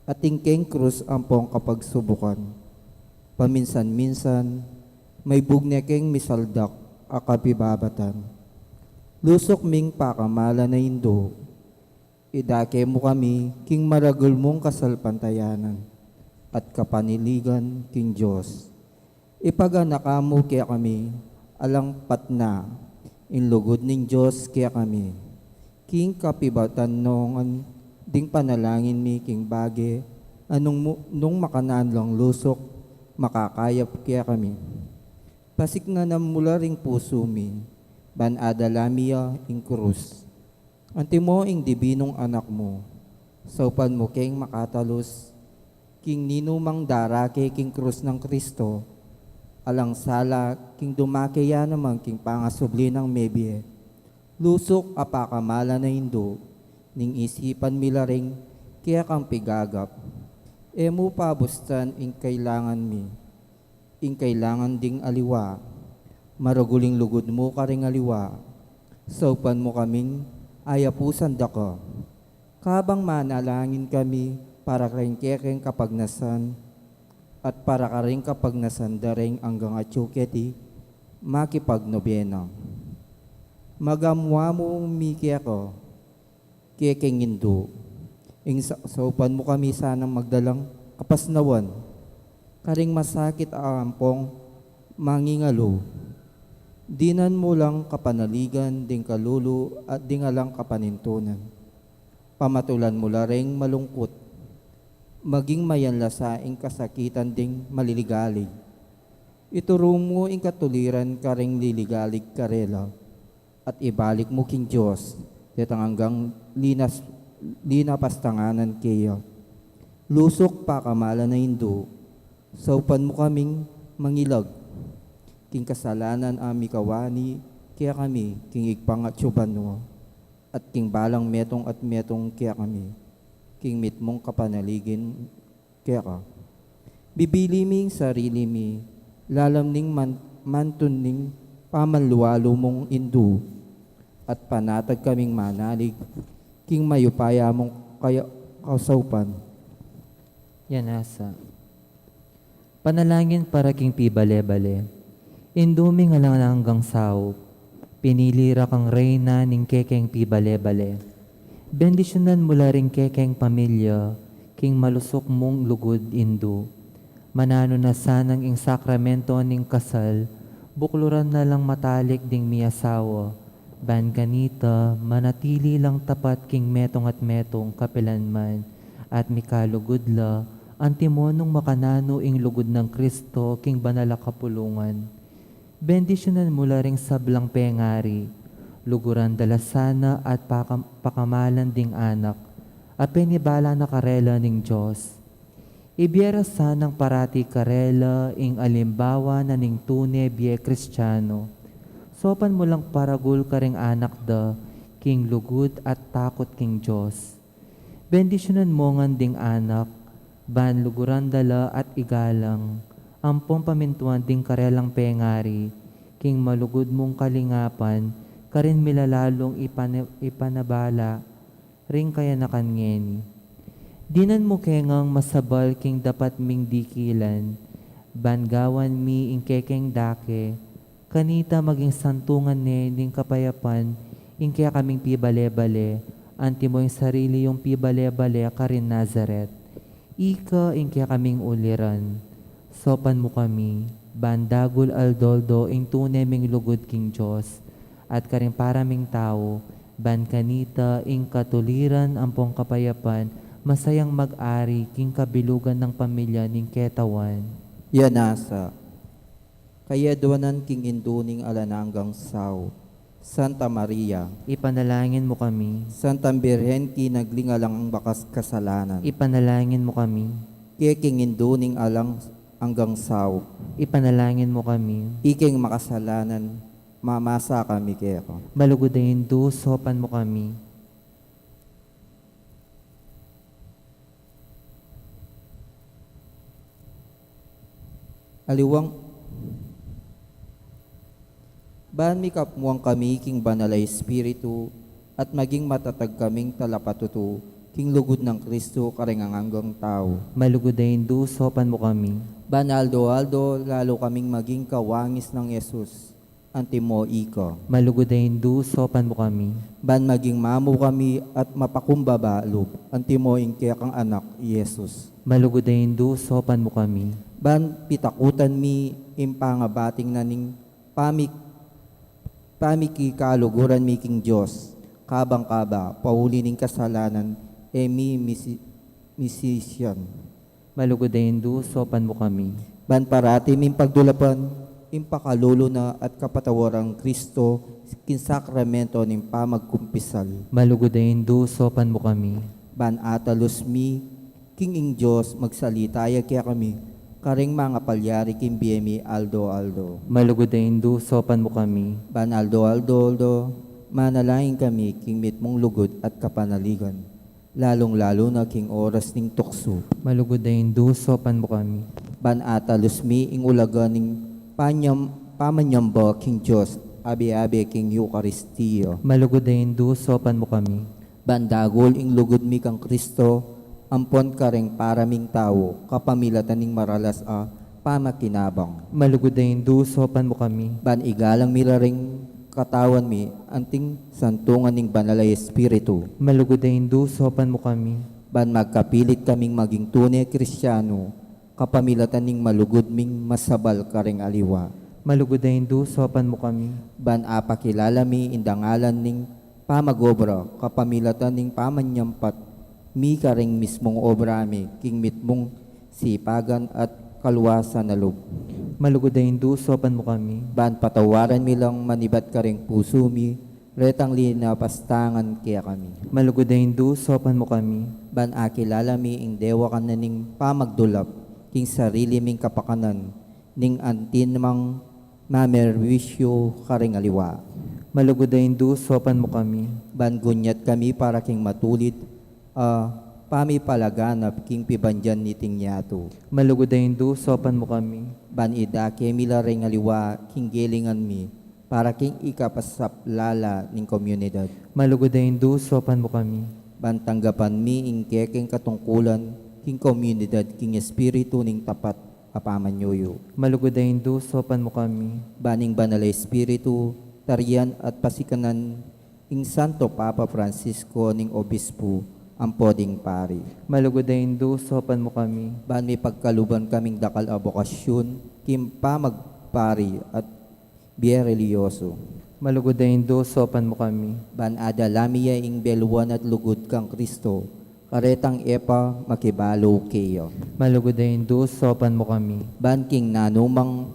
atin keng krus ampong kapagsubukan. Paminsan-minsan, maibug ne keng misaldak a kapibabatan. Lusuk ming pakamalan a Indu, idake mu kami king maragul mung kasalpantayanan at kapanaligan king Dios. Ipaganaka mu kekami, alang patna, ing lugud ning Dios kekami. King kapibatan no ngan ding panalangin mi king bage a nung mu-, nung makananu lang lusuk, makakayap kekami. Pasiknanan mu la ring pusu mi, ban adala mi ya ing krus. Antimo ing dibinung Anak mu, saupan mu keng makatalus, king ninumang darake king krus nang Kristo, alang sala king dumake ya naman king pangasubli nang mebie. Lusuk a pakamalan a Indu, ning isipan mi la ring kekang pigagap. E mu pabustan ing kailangan mi, ing kailangan ding aliwa. Maragul ing lugud mu karing aliwa. Saupan mu kaming ayapusan da ka. Kabang manalangin kami para karing kekeng kapagnasan at para karing kapagnasan da ring anggang atyu keti, makipagnobena. Magamwa mu mi keka, kekeng Indu. Ing sa-, saupan mu kami sanang magdalang kapasnawan karing masakit a ampong mangingalu. Dinan mu lang kapanaligan ding kalulu at ding alang kapanintunan. Pamatulan mu la ring malungkut, maging mayanlasa ing kasakitan ding maliligalig. Ituru mu ing katuliran karing liligalig karela, at ibalik mu king Dios detang anggang linas, linapastanganan keya. Lusuk pakamalan a Indu, saupan mu kaming mangilag king kasalanan a mikawani kekami king Ibpang atyu banua, at king balang metung at metung kekami king mitmung kapanaligin keka. Bibili mi ing sarili mi lalam ning man-, mantun ning pamanlualu mung Indu, at panatag kaming manalig king mayupaya mung kaya-, kasaupan. Yan asa. Panalangin para king pibale-bale. Indu ming alang anggang saup, pinili ra kang reyna ning kekeng pibale-bale. Bendisyunan mu la ring kekeng pamilya king malusuk mung lugud, Indu. Mananu na sanang ing sakramento ning kasal, bukluran na lang matalik ding miasawa, ban kanita manatili lang tapat king metung at metung kapilan man, at mikalugud la, antimo nung makananu ing lugud nang Kristo king banal a kapulungan. Bendisyunan mu la ring sablang pengari, luguran da la sana at pakam-, pakamalan ding anak, a penibala na karela ning Dios. Ibie ra sanang parati karela ing alimbawa na ning tune bie Kristiano. Saupan mu lang paragul karing anak da king lugud at takut king Dios. Bendisyunan mu ngan ding anak, ban luguran da la at igalang, ampong pamintuan ding karelang pengari, king malugud mung kalingapan, karin mi la lalung ipana-, ipanabala ring kayanakan ngeni. Dinan mu ke ngang masabal king dapat ming dikilan, ban gawan mi ing kekeng dake, kanita maging santungan ne ning kapayapan ing kekaming pibale-bale, antimo ing sarili yung pibale-bale karin Nazaret. Ika ing kekaming uliran. Saupan mu kami, ban dagul aldo-aldo ing tune ming lugud king Dios, at karing para ming tau, ban kanita ing katuliran ampong kapayapan, masayang mag-ari king kabilugan nang pamilya ning ketawan. Yan asa. Kayadwanan king Indu ning alang anggang saup, Santa Maria. Ipanalangin mu kami. Santang Birhen kinagli ning alang anggang kasalanan. Ipanalangin mu kami. Kekeng Indu ning alang anggang saup. Ipanalangin mu kami. Ikeng makasalanan, mamasa kami keka. Malugud a Indu, saupan mu kami. Aliwang, ban mikapmuan kami king Banal a Espiritu, at maging matatag kaming talapatutu, king lugud nang Kristo karing anggang tau. Malugud a Indu, saupan mu kami. Ban aldo-aldo, lalu kaming maging kawangis nang Jesus, antimo ika. Malugud a Indu, saupan mu kami. Ban maging mamu kami at mapakumbaba lub, antimo ing kekang anak, Jesus. Malugud a Indu, saupan mu kami. Ban pitakutan mi ing pangabating na ning pamik-, pamikikaluguran mi king Dios, kabang kaba, pauli ning kasalanan, e mi misi-, misisian. Malugud a Indu, saupan mu kami. Ban parati ming pagdulapan ing pakalulu na at kapatawaran nang Kristo king sakramento ning pamagkumpisal. Malugud a Indu, saupan mu kami. Ban atalus mi king ing Dios, magsalita ya kekami karing mangapalyari king bie mi aldo-aldo. Malugud a Indu, saupan mu kami. Ban aldo-aldo, aldo, manalangin kami king mitmung lugud at kapanaligan, lalung-lalu na king oras ning tuksu. Malugud a Indu, saupan mu kami. Ban atalus mi ing ulaga ning panyam-, pamanyamba king Dios, abe-abe king Eukaristia. Malugud a Indu, saupan mu kami. Ban dagul ing lugud mi kang Kristo, ampon karing para ming tau, kapamilatan ning maralas a pamakinabang. Malugud a Indu, saupan mu kami. Ban igalang mi la ring katawan mi anting santungan ning Banal a Espiritu. Malugud a Indu, saupan mu kami. Ban magkapilit kaming maging tune Kristiano, kapamilatan ning malugud ming masabal karing aliwa. Malugud a Indu, saupan mu kami. Ban apakilala mi ing dangalan ning pamag-obra, kapamilatan ning pamanyampat mi karing mismung obra mi king mitmung sipagan at kaluwasan a lub. Malugud a Indu, saupan mu kami. Ban patawaran mi lang manibat karing pusu mi retang linapastangan kekami. Malugud a Indu, saupan mu kami. Ban akilala mi ing dewakan na ning pamagdulap king sarili ming kapakanan, ning antin mang mamerwisyu karing aliwa. Malugud a Indu, saupan mu kami. Ban gunyat kami para king matulid a pamipalaganap king pibandian niting yatu. Malugud a Indu, saupan mu kami. Ban idake mi la ring aliwa king gelingan mi para king ikapasaplala ning komunidad. Malugud a Indu, saupan mu kami. Ban tanggapan mi ing kekeng katungkulan king komunidad king espiritu ning tapat a pamanyuyu. Malugud a Indu, saupan mu kami. Ban ing Banal a Espiritu tarian at pasikanan ing Santo Papa Francisco ning obispu ampo ding pari. Malugud a Indu, saupan mu kami. Ban mipagkaluban kaming dakal a bokasyun king pamagpari at bie relihiyosu. Malugud a Indu, saupan mu kami. Ban adala mi ya ing beluan at lugud kang Kristo karetang e pa makibalu keya. Malugud a Indu, saupan mu kami. Ban king nanumang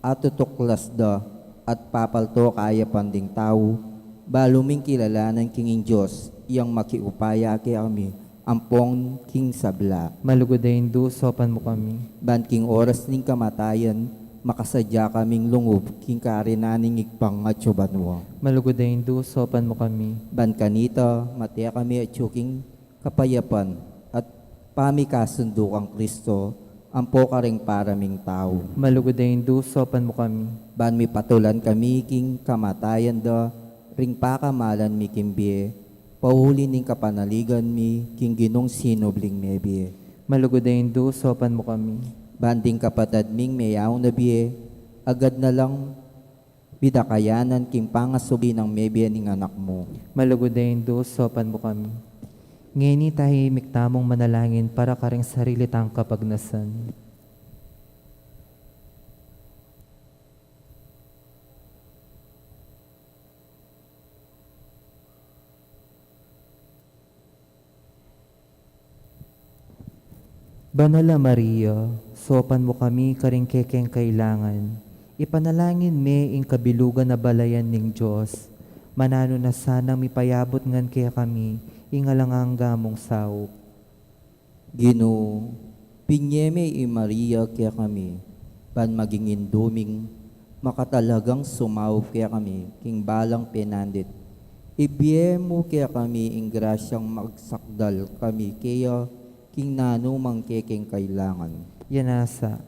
atutuklas da at papalto kayapan ding tau, balu ming kilalanan king ing Dios, yang makiupaya kekami ampon king sabla. Malugud a Indu, saupan mu kami. Ban king oras ning kamatayan, makasadya kaming lungub king karinan ning Ibpang atsu banua. Malugud a Indu, saupan mu kami. Ban kanita, mate kami atsu king kapayapan at pamikasundu kang Kristo ampo karing para ming tau. Malugud a Indu, saupan mu kami. Ban mipatulan kami king kamatayan da ring pakamalan mi king bie, pauli ning kapanaligan mi king Ginung sinubling mebie. Malugud a Indu, saupan mu kami. Ban ding kapatad ming meyaun a bie, agad na lang bidakayanan king pangasubli nang mebie ning Anak mu. Malugud a Indu, saupan mu kami. Ngeni tahimik tamung manalangin para karing sarili tang kapagnasan. Banal a Maria, saupan mu kami karing kekeng kailangan. Ipanalangin me ing kabilugan a balayan ning Dios. Mananu na sanang mipayabut ngan kekami ing alang angga mung saup. Ginu, pinye me i Maria kekami, ban maging indu ming makatalagang sumaup kekami king balang penandit. Ibie mu kekami ing grasyang magsakdal kami keya king nanumang kekeng kailangan. Yanasa.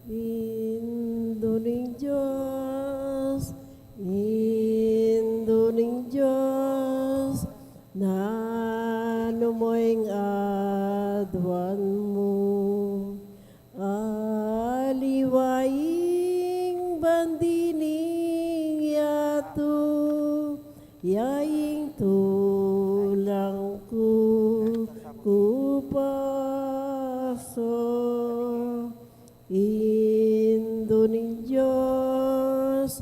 Indu ning Dios, Indu ning Dios, nanu mo ing aduan mu. Aliwa ing bandi ning yatu, ya ing tulang ku kupaso. Indu ning Dios,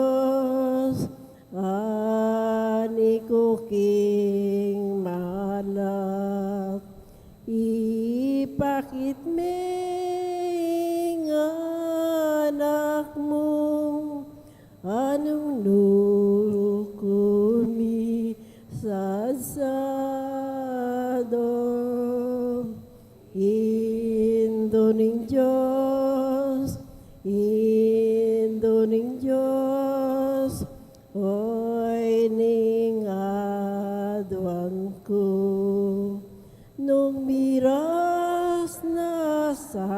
Dios, ani ku king malat, ipakit me ing anak mu, anung nu ku misadsadu. Indu ning Dios, Indu ning Dios, oy ning aduan ku. Nung miras na sa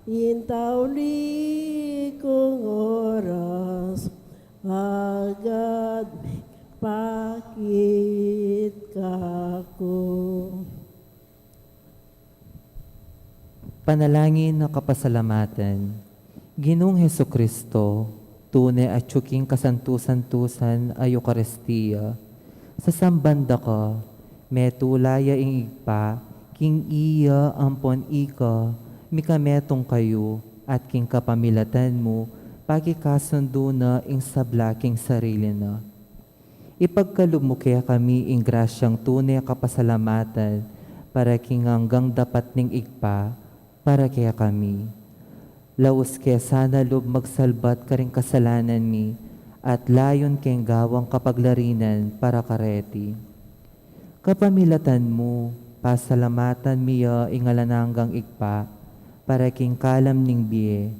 ing tauli kung oras, agad mipakit kaku. Panalangin a kapasalamatan. Ginung Jesucristo, tune atyu king kasantu-santusan a Eukaristia, sasamban da ka, metula ya ing Ibpa, king iya ampon ika, mikametung kayu, at king kapamilatan mu, pakikasundu na ing sabla king sarili na. Ipagkalub mu kekami ing grasyang tune kapasalamatan para king anggang dapat ning Ibpa para kekami. Laus ke sana lub magsalbat karing kasalanan mi at layun keng gawang kapaglarinan para kareti. Kapamilatan mu, pasalamatan mi ya ing alang anggang Ibpa para king kalam ning bie.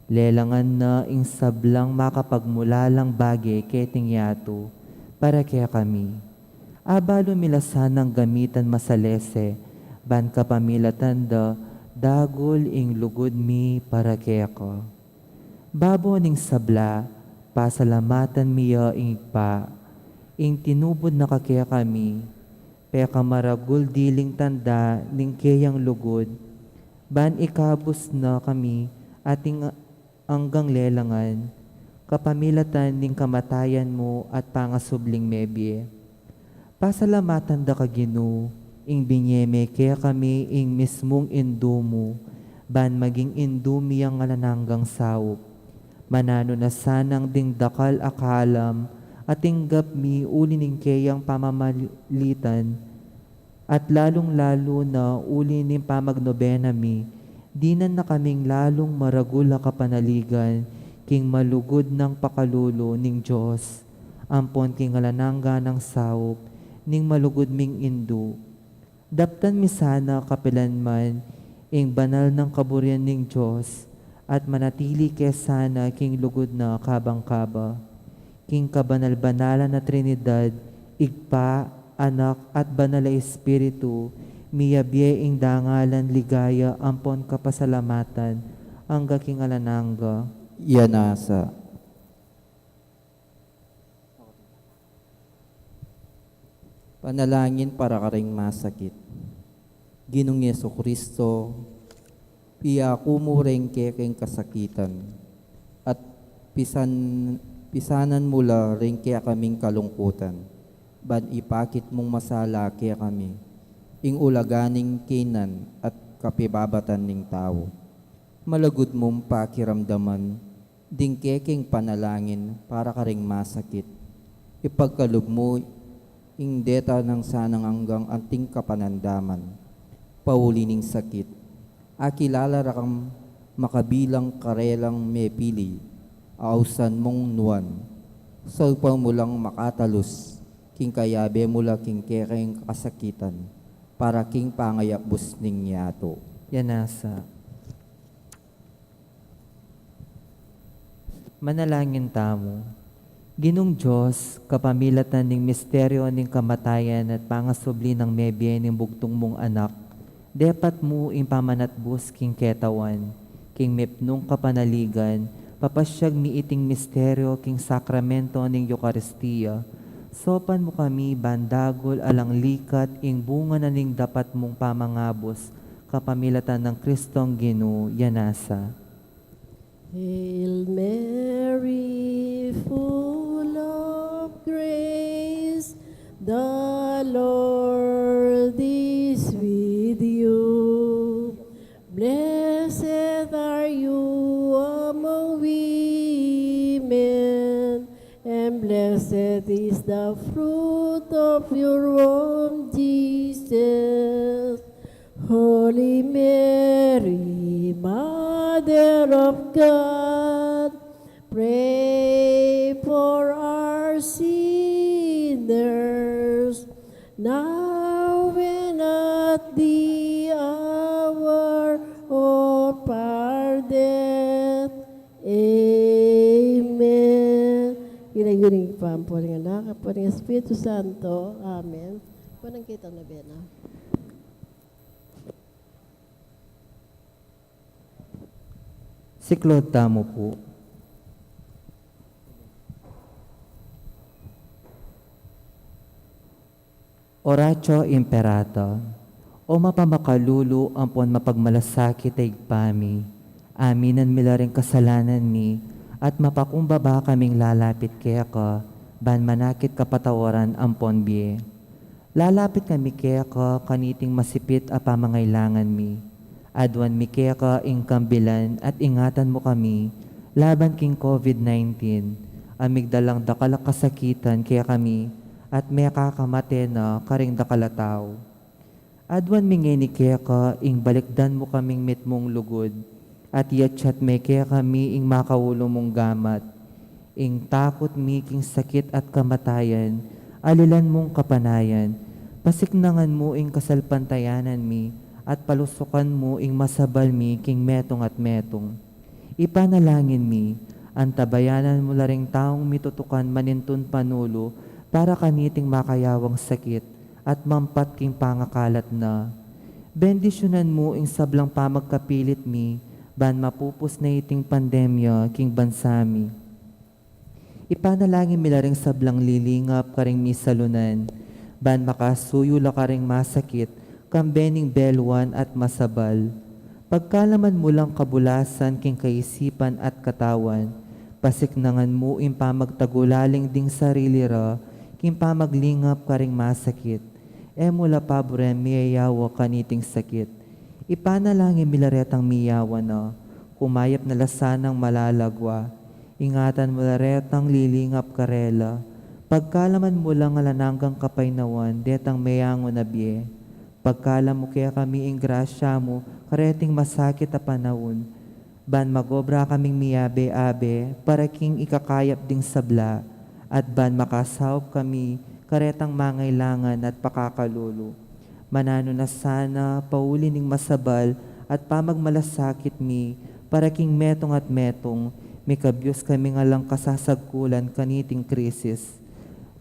Lelangan na ing sablang makapagmulalang bage keting yatu para kekami. Abalu mi la sanang gamitan masalese, ban kapamilatan da dagul ing lugud mi para keka. Babo ning sabla, pasalamatan mi ya ing Ibpa, ing tinubud na ka kekami, pekamaragul diling tanda ning keyang lugud, ban ikabus na kami ating anggang lelangan, kapamilatan ning kamatayan mu at pangasubling mebie. Pasalamatan da ka, Ginu, ing binie me kekami ing mismung Indu mu, ban maging Indu mi yang alang anggang saup. Mananu na sanang ding dakal a kalam a tinggap mi uli ning keyang pamamalitan, at lalung-lalu na uli ning pamagnobena mi, dinan na kaming lalung maragul a kapanaligan king malugud nang pakalulu ning Dios, ampon king alang angga nang saup ning malugud ming Indu. Daptan mi sana kapilan man ing banal nang kaburian ning Dios, at manatili ke sana king lugud na kabang kaba. King kabanal-banalan a Trinidad, Ibpa, Anak, at Banal a Espiritu, miyabie ing dangalan, ligaya, ampon kapasalamatan, angga king alang angga. Yanasa. Panalangin para karing masakit. Ginung Jesucristo, piyaku mu ring kekeng kasakitan, at pisan-, pisanan mu la ring kekaming kalungkutan, ban ipakit mung masala kekami ing ulaga ning kaynan at kapibabatan ning tau. Malugud mung pakiramdaman ding kekeng panalangin para karing masakit. Ipagkalub mu ing deta nang sanang anggang anting kapanandaman, pauli ning sakit. Akilala ra kang makabilang karelang mepili, ausan mung nuan. Saupan mu lang makatalus, king kayabe mu la king kekeng kasakitan, para king pangayabus ning yatu. Yanasa. Manalangin tamu. Ginung Dios, kapamilatan ning misteryo ning kamatayan at pangasubli nang mebie ning bugtung mung Anak, depat mu ing pamanatbus king ketawan, king mipnung kapanaligan, papasyag mi iting misteryo king sakramento ning Eukaristia, saupan mu kami ban dagul alang likat ing bunga na ning dapat mung pamangabus, kapamilatan nang Kristong Ginu. Yanasa. Hail Mary, full of grace, the Lord is with you. Blessed are you among women, Blessed is the fruit of your womb, Jesus. Holy Mary, Mother of God, pray for us sinners, now and at the hour of our death. Amen. King Ibpa, ampo ning Anak, ampo ning Espiritu Santo. Amen. Kunang kita na, Bena. Siklaud tamu pu. Oratio Imperata. O mapamakalulu ampon mapagmalasakit a Ibpa mi, aminan mi la ring kasalanan mi, at mapakumbaba kaming lalapit keka, ban manakit kapatawaran ampon bie. Lalapit kami keka kaniting masipit a pamangailangan mi. Aduan mi keka ing kambilan at ingatan mu kami laban king COVID nineteen, a migdalang dakal a kasakitan kekami at mekakamate na karing dakal a tau. Aduan mi ngeni keka ing balikdan mu kaming mitmung lugud, at iyatyat me kekami ing makaulu mung gamat. Ing takut mi king sakit at kamatayan, alilan mung kapanayan, pasiknangan mu ing kasalpantayanan mi, at palusukan mu ing masabal mi king metung at metung. Ipanalangin mi, antabayanan mu la ring taung mitutukan manintun panulu para kaniting makayawang sakit at mampat king pangakalat na. Bendisyunan mu ing sablang pamagkapilit mi, ban mapupus na iting pandemya king bansa mi. Ipanalangin mi la ring sablang lilingap karing misalunan, ban makasuyu la karing masakit, kambe ning beluan at masabal. Pagkalaman mu lang kabulasan king kaisipan at katawan, pasiknangan mu ing pamagtagulaling ding sarili ra, king pamaglingap karing masakit. E mu la paburen miyayawa kaniting sakit. Ipanalangin mi la retang miyawa na, kumayap na la sanang malalagwa. Ingatan mu la retang lilingap karela. Pagkalaman mu lang alang anggang kapaynawan detang meyangu na bie. Pagkalam mu kekami ing grasya mu kareting masakit a panaun, ban magobra kaming miyabe-abe para king ikakayap ding sabla, at ban makasaup kami karetang mangailangan at pakakalulu. Mananu na sana pauli ning masabal at pamagmalasakit mi, para king metung at metung, mikabyus kaming alang kasasagkulan kaniting krisis.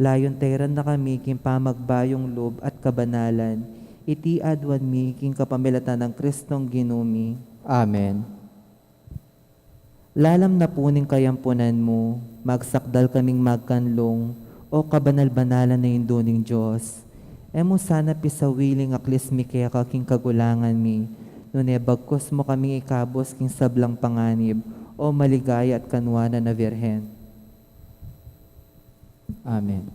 Layun tairan na kami king pamagbayung lub at kabanalan. Iti aduan mi king kapamilatan nang Kristong Ginu mi. Amen. Lalam na pu ning kayampunan mu, magsakdal kaming magkanlung, O kabanal-banalan a Indu ning Dios. E mu sana pisawiling aklis mi keka king kagulangan mi, nune bagkus mu kaming ikabus king sablang panganib, O maligaya at kanwanan a Virgen. Amen.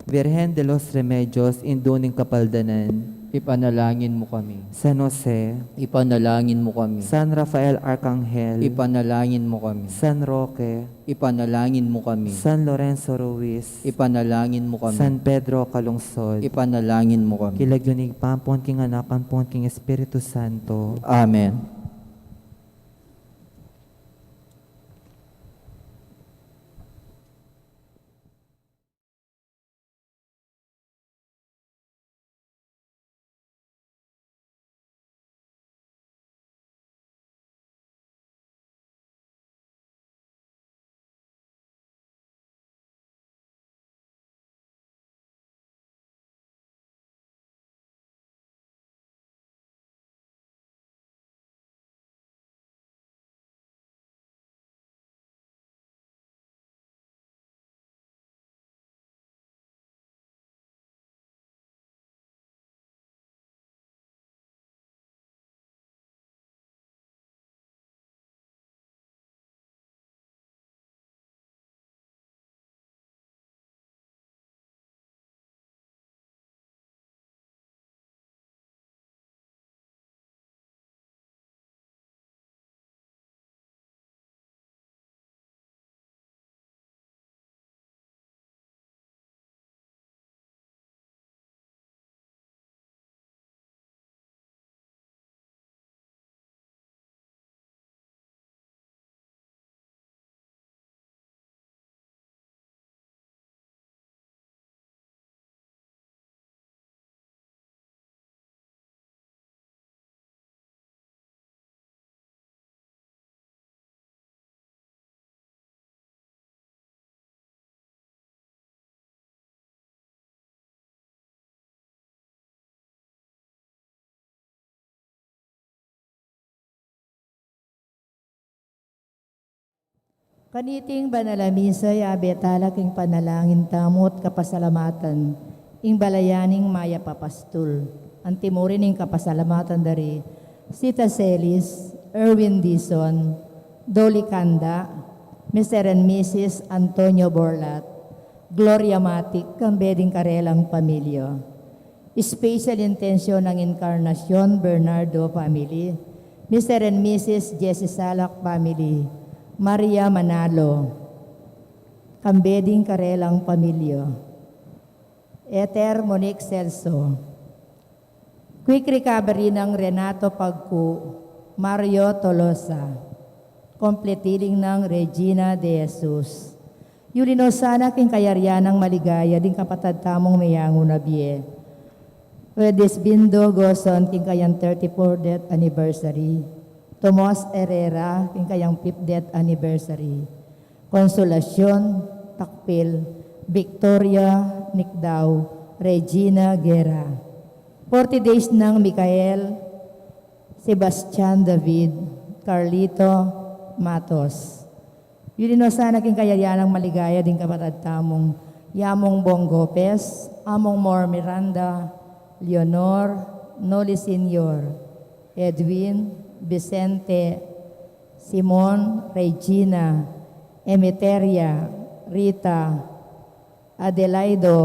Virgen de los Remedios, Indu ning Kapaldanan. Ipanalangin mu kami. San Jose. Ipanalangin mu kami. San Rafael Arcangel. Ipanalangin mu kami. San Roque. Ipanalangin mu kami. San Lorenzo Ruiz. Ipanalangin mu kami. San Pedro Calungsod. Ipanalangin mu kami. King lagyu ning Ibpa ampon king Anak ampon king Espiritu Santo. Amen. Kaniting banal a misa, yabe tala king panalangin tamu at kapasalamatan ing balayan ning mayap a pastul. Antimurin ing kapasalamatan dari Sita Celis, Erwin Dizon, Dolly Canda, Mister and Missus Antonio Borlat, Gloria Matic, kambe ding karelang pamilya. Special intention ng Encarnacion Bernardo family, Mister and Missus Jesse Salak family, Maria Manalo, kambe ding karelang pamilya. Ether Monique Celso. Quick recovery ng Renato Pagcu, Mario Tolosa. Complete healing ng Regina De Jesus. Yuli no sana king kayarian nang maligaya ding kapatad tamung meyangu na bie. Wedesbindo Gozon king kayang thirty-fourth death anniversary. Tomas Herrera king kayang fifth death anniversary. Consolacion Takpil, Victoria Nicdao, Regina Guerra. Forty days nang Michael Sebastian David, Carlito Matos. Yuli no sana king kayarian nang maligaya ding kapatad tamung Yamong Bong Gopez, Among Mor Miranda, Leonor, Noli Senior, Edwin, Vicente, Simon, Regina, Emeteria, Rita, Adelaido,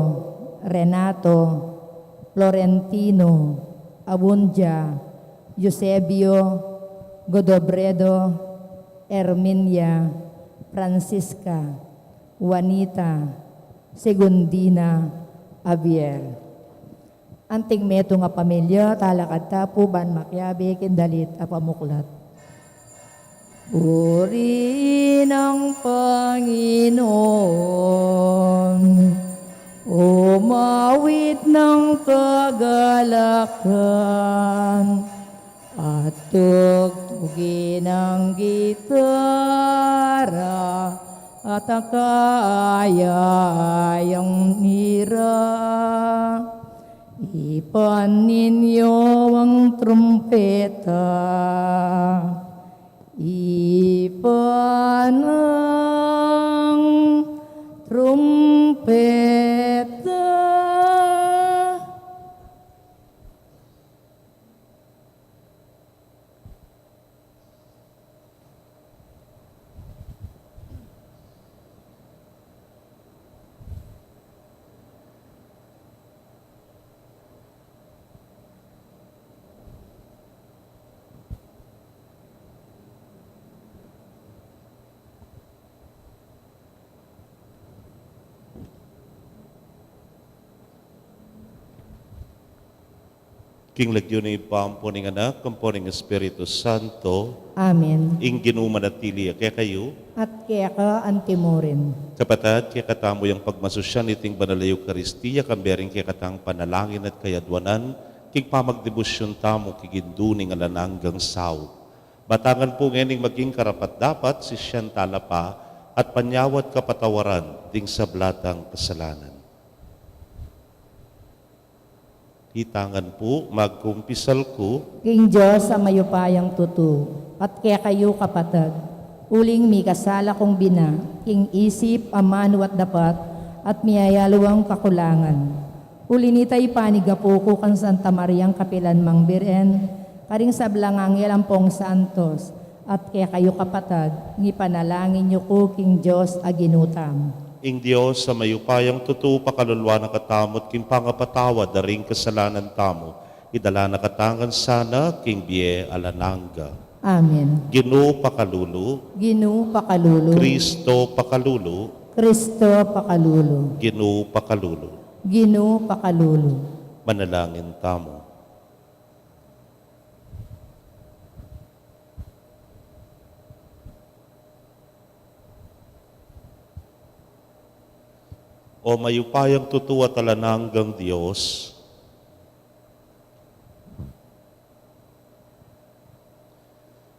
Renato, Florentino, Abundia, Eusebio, Godobredo, Herminia, Francisca, Juanita, Segundina, Javier. Anting metung a pamilya, talakad ta pu ban makiabe king dalit a pamuklat. Purihin ang Panginoon, umawit ng kagalakan, at tugtugin ang gitara at ang kaaya-ayang lira. Ipan ninyo ang trumpeta. Ipan ang trumpeta. King lagyu ning Ibpa, ampo ning Anak, ampo ning Espiritu Santo. Amen. Ing Ginu manatili ya kekayu. At keka antimurin. Kapatad, kekatamu yang pagmasusyan iting banal a Eukaristia, kambe ring kekatang panalangin at kayadwanan, king pamagdebosyun tamu king Indu ning alang anggang saup. Batangan pu ngening maging karapat-dapat, sisian tala pa, at panyawad kapatawaran ding sabla tang kasalanan. Itangan pu, magkumpisal ku. King Dios a mayupayang tutu, at kekayu kapatad, uling mikasala kung bina, king isip, amanu at dapat, at miyayaluang kakulangan. Uli nita ipanigapu ku kang Santa Mariang kapilan mang Birhen, karing sablang anghel ampong santos, at kekayu kapatad, ngipanalangin yu ku king Dios a Ginu tamu. Ing Dios a mayupayang tutu pakaluluan na katamu at king pangapatawad da ring kasalanan tamu, idala na katamu ngan sana king bie alang angga. Amen. Ginu pakalulu. Ginu pakalulu. Kristo pakalulu. Kristo pakalulu. Ginu pakalulu. Ginu pakalulu. Manalangin tamu. O mayupayang tutu at alang anggang Dios,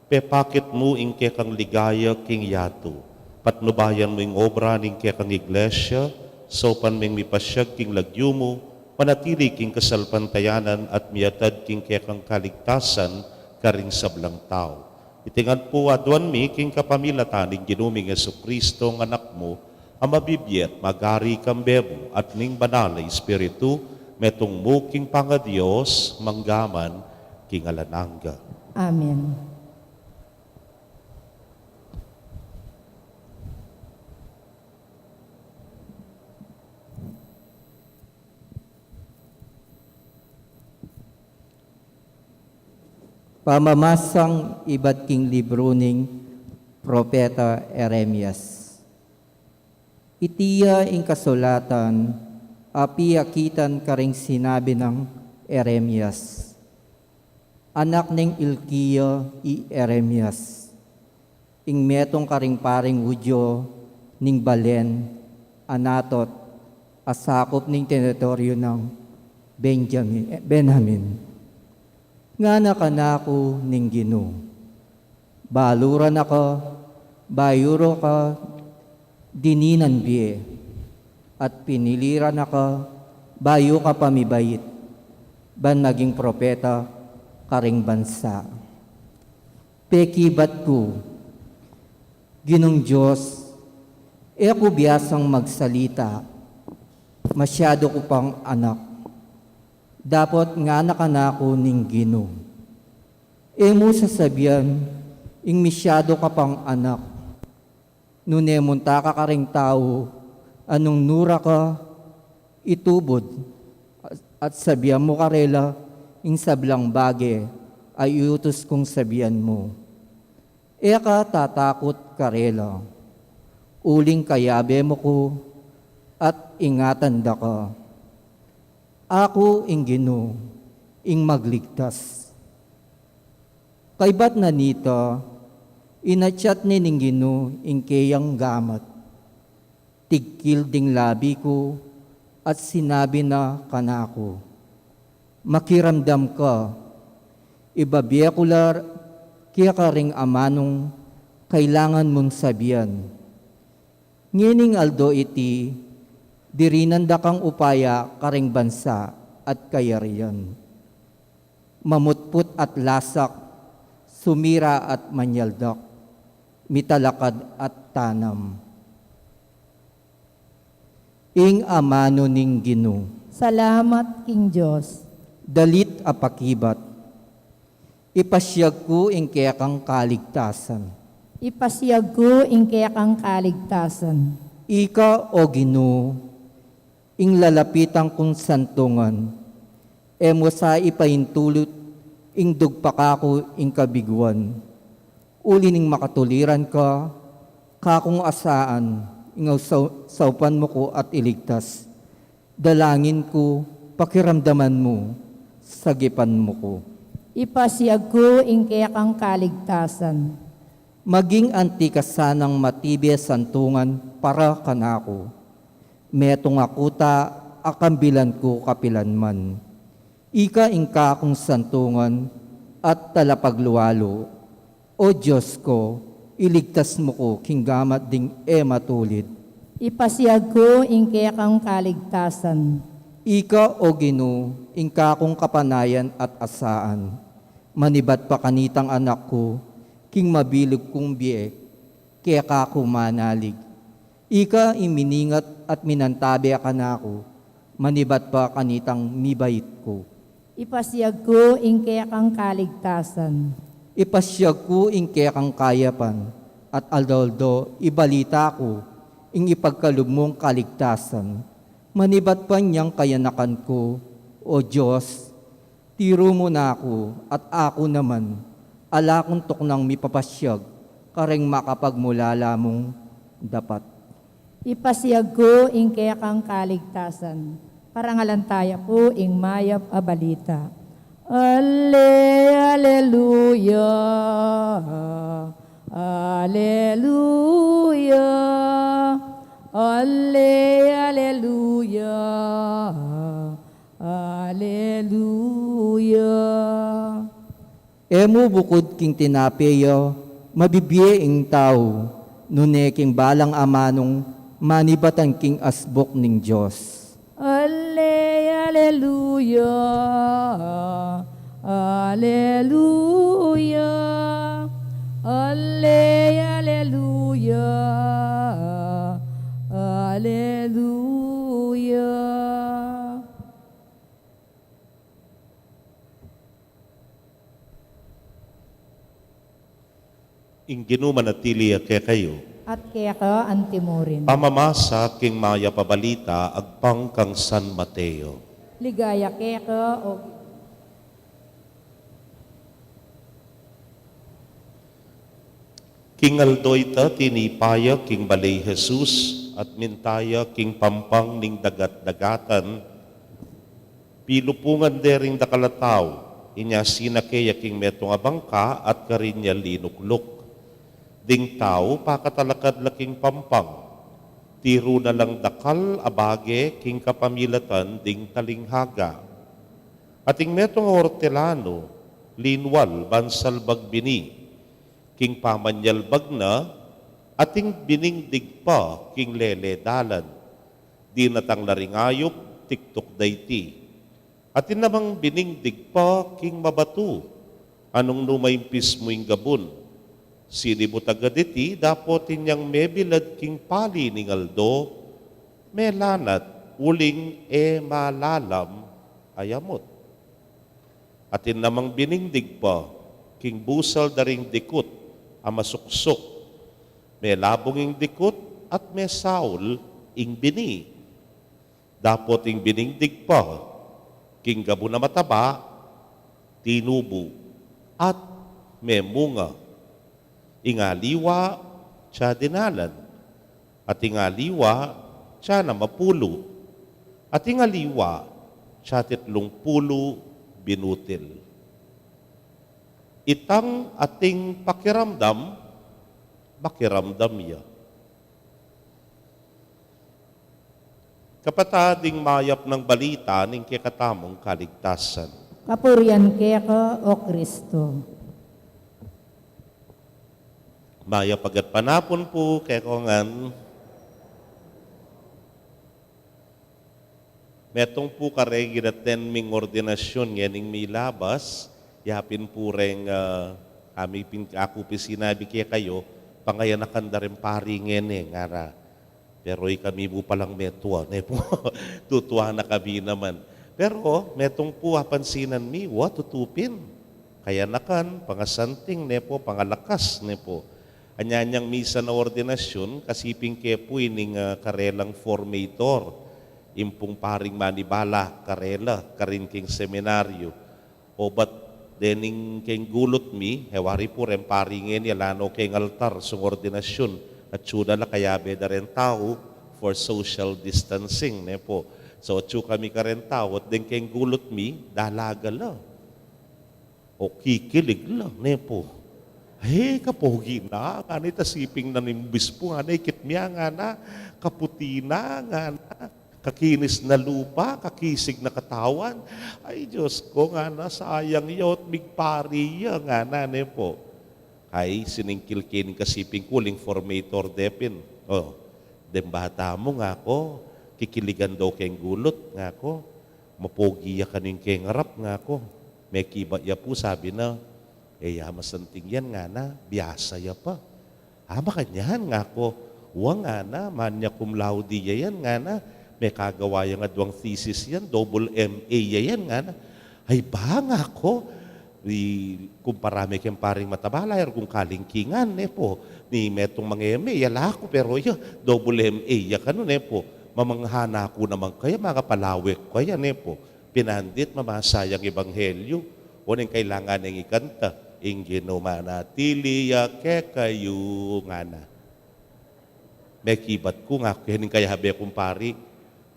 pepakit mu ing kekang ligaya king yatu, patnubayan mu ing obra ning kekang Iglesia, saupan meng mipasyag king lagyu mu, manatili king kasalpantayanan at miyatad king kekang kaligtasan karing sablang tau. Iti ngan pu aduan mi king kapamilatan ning Ginu ming Jesucristo nga Anak mu, a mabibie at magari kambe mu at ning Banal a Espiritu, metung mu king pangaDios, mangga man king alang angga. Amen. Pamamasang ibat king libru ning Propeta Jeremias. Iti ya ing kasulatan a piakitan karing sinabi nang Jeremias, anak ning Hilkia i Jeremias, ing metung karing paring Judio ning balen Anatot, a sakup ning teritoryu nang Benjamin, eh, Benjamin. Ngana kanaku ning Ginu, balu ra na ka bayu yu ka dininan bie, at pinili ra na ka bayu yu ka pa mibait ban maging propeta karing bansa. Pekibat ku, Ginung Dios, e ku biasang magsalita, masyadu ku pang anak. Dapot ngana kanaku ning Ginu, e mu sasabian ing misyadu ka pang anak, nune munta ka karing tau a nung nu ra ka itubud, at sabian mu karela ing sablang bage a iutus kung sabian mu. E ka tatakut karela, uling kayabe mu ku at ingatan da ka. Aku ing Ginu, ing magligtas. Kaybat na nita, inatyat ne ning Ginu ing keyang gamat, tigkil ding labi ku, at sinabi na kanaku, makiramdam ka, ibabie ku la keka ring amanung kailangan mung sabian. Ngening aldo iti, dirinan da kang upaya karing bansa at kayarian, mamutput at lasak, sumira at manyaldak, mitalakad at tanam. Ing amanu ning Ginu. Salamat king Dios. Dalit a pakibat. Ipasiag ku ing kekang kaligtasan. Ipasiag ku ing kekang kaligtasan. Ika, o Ginu, ing lalapitan kung santungan, e mu sa ipaintulut ing dugpakan ku ing kabiguan. Uli ning makatuliran ka, kakung asaan, ing sau-, saupan mu ku at iligtas. Dalangin ku, pakiramdaman mu, sagipan mu ku. Ipasiag ku ing kekang kaligtasan. Maging anti ka sanang matibe santungan para kanaku. Metung a kuta a kambilan ku kapilanman. Ika ing kakung santungan at talapaglualu. O Dios ku, iligtas mu ku king gamat ding e matulid. Ipasiag ku ing kekang kaligtasan. Ika, o Ginu, ing kakung kapanayan at asaan. Manibat pa kanitang anak ku, king mabilug kung bie, keka ku manalig. Ika ing miningat at minantabe kanaku, manibat pa kanitang mibait ku. Ipasiag ku ing kekang kaligtasan. Ipasiag ku ing kekang kayapan, at aldo-aldo ibalita ku ing ipagkalub mung kaligtasan. Manibat pa inyang kayanakan ku, o Dios, tiru mu na ku, at aku naman, ala kung tuknang mipapasiag karing makapagmulala mung dapat. Ipasiag ku ing kekang kaligtasan. Parangalan taya pu ing mayap a balita. Ale, aleluya, aleluya, ale, aleluya, aleluya. E mu bukud king tinape ya mabibie ing tau, nune king balang amanung manibatan king asbuk ning Dios. Ale, aleluya, aleluya, Ale, aleluya, aleluya. Ing Ginu manatili ya kekayu. At keka antimurin. Pamamasa king mayap a balita agpang kang San Mateo. Ligaya keka, o King aldo ita, tinipa ya king bale i Jesus, at minta ya king pampang ning dagat-dagatan. Pilupungan de ring dakal a tau, inya sinake ya king metung a bangka at karin ya linukluk. Ding tau pakatalakad la king pampang, tiru na lang dakal a bage king kapamilatan ding talinghaga. At ing metung a ortelanu, linwal ban salbag bini king pamanyalbag na, at ing bining digpa king lele dalan. Dinatang la ring ayup, tiktuk da iti. Atin namang bining digpa king mabatu, anung nu maimpis mu ing gabun. Sinibut agad iti, dapot inyang mebilad king pali ning aldo, melanat uling e malalam a yamut. Atin namang bining digpa king busal da ring dikut a masuksuk. Melabung ing dikut at mesaul ing bini. Dapot ing bining digpa king gabun a mataba, tinubu at memunga. Ing aliwa, atsa dinalan, at ing aliwa, atsa na mapulu, at ing aliwa, atsa titlung pulu binutil. Itang ating pakiramdam, makiramdam ya. Kapatad, ing mayap nang balita ning kekatamung kaligtasan. Kapurian keka, O Kristo. Mayap a gatpanapun pu kekongan. Metung pu kareng ginatan ming ordinasyun ngening milabas, yapin pu reng, ah, kami pin, aku pin sinabi kekayu, pangayanakan da ring pari ngeni, ngara. Pero ikami mu palang metua, ne pu. Tutua na kami naman. Pero metung pu apansinan mi, wa, tutu pin. Kayanakan, pangasanting, ne pu, pangalakas, ne pu. Anyanyang misa na ordinasyun, kasiping ke pu ining, ah, karelang formator, impung paring manibala karela, karin king seminaryu. Obat dening keng gulut mi, e wari pu reng pari ngeni, ala no keng altar sung ordinasyun, atsu na la kayabe da reng tau for social distancing, ne pu. So atsu kami kareng tau, at deng keng gulut mi, dalaga la. O kikilig la, ne pu. E, kapogi na, ngana, ita siping na ning bispu, ngana, ikit mi, ngana, kaputi na, ngana, kakinis na lupa, kakisig na katawan. Ay, Diyos ko, ngana, sayang ya, ot migpari ya, ngana, ne pu. Ay, siningkil ke ning kasiping ku, uling formator de pin. O, deng bata mu, ngaku, kikiligan da keng gulut, ngaku. Mapogi ya kanu ing keng arap, ngaku. Mekibat ya pu, sabi na, e ya masanting yan, ngana, biasa ya pa. A, makanyan, ngaku. Wa, ngana, magna cum laude ya yan, ngana. Mekagawa yang aduang thesis yan, double M A ya yan, ngana. Ay ba, ngaku. Ikumpara me keng paring mataba, lalu kung kalingkingan, ne pu. Ni metung mang M A ya la ku, pero ya, double M A ya kanu, ne pu. Mamangha na ku naman kaya, mangapalawak kaya, ne pu. Pinandit, mamasa yang ebanghelyu. O ning kailangan neng ikanta, "Ing Ginu manatili ya kekayu," ngana. Mekibat ku, ngaku, ning kayabe kung pari,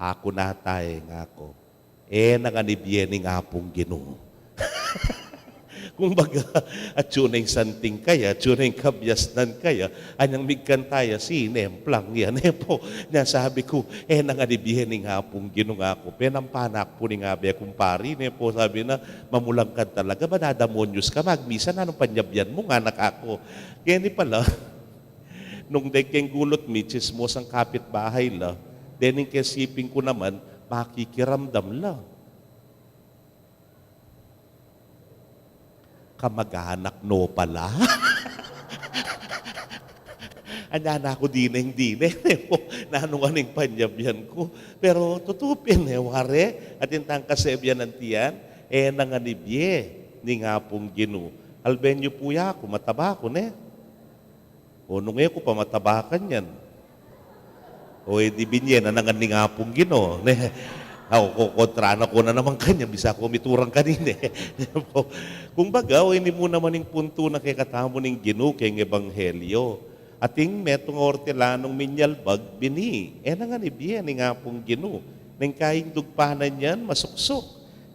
"Aku na ta e," ngaku. E na ngan ibie ning Apung Ginu. Kumbaga, atsu na ing santing kaya, atsu na ing kabiasnan kaya, anyang migkanta ya, sinemplang ya, ne pu. Nya sabi ku, "E na ngan ibie ning Apung Ginu," ngaku. Penampa na ku pu ning abe kung pari, ne pu, sabi na, "Mamulang ka talaga, ba dadamonyus ka, magmisa na, nanung panyabian mu?" ngana kaku. Keni pala, nung deng keng gulut mi, tsismosang kapitbahay la, dening keng siping ku naman, makikiramdam la. Kamag-anak no pala. Anya na ku dine, dine. Nanu ngan ing panyabyan ku. Pero tutu pin, e wari, atin tang kasebian antian, e na ngan ibie ning Apung Ginu. Alben yu pu ya ku, mataba ku, ne? O nung e ku pa mataba kanyan. O e di binye na ngan ning Apung Ginu, ne? Aw, ko, kontra na ku na naman kanyan, bisa ku miturang kanine. Kumbaga, o ini mu naman ing puntu na kekatamu ning Ginu keng ebanghelyo. Atin metung a ortelanung minyalbag bini, e na ngan ibie ning Apung Ginu. Neng kaindugpanan yan, masuksuk.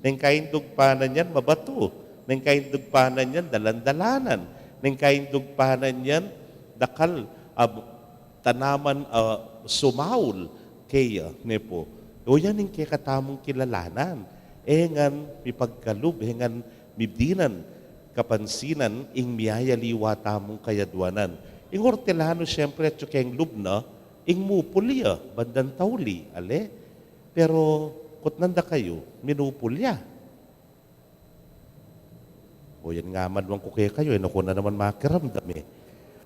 Neng kaindugpanan yan, mabatu. Neng kaindugpanan yan, dalan-dalanan. Neng kaindugpanan yan, dakal a tanaman a sumaul keya, ne pu. O yan ing kekatamung kilalanan. E ngan mipagkalub, e ngan midinan kapansinan ing miyayaliwa tamung kayadwanan. Ing ortelanu, siyempre, atyu keng lub na, ing mupul ya, bandang tauli, ale? Pero, kutnan da kayu, minupul ya. O yan nga man, wang ku kekayu, e na ku na naman makiramdam, e.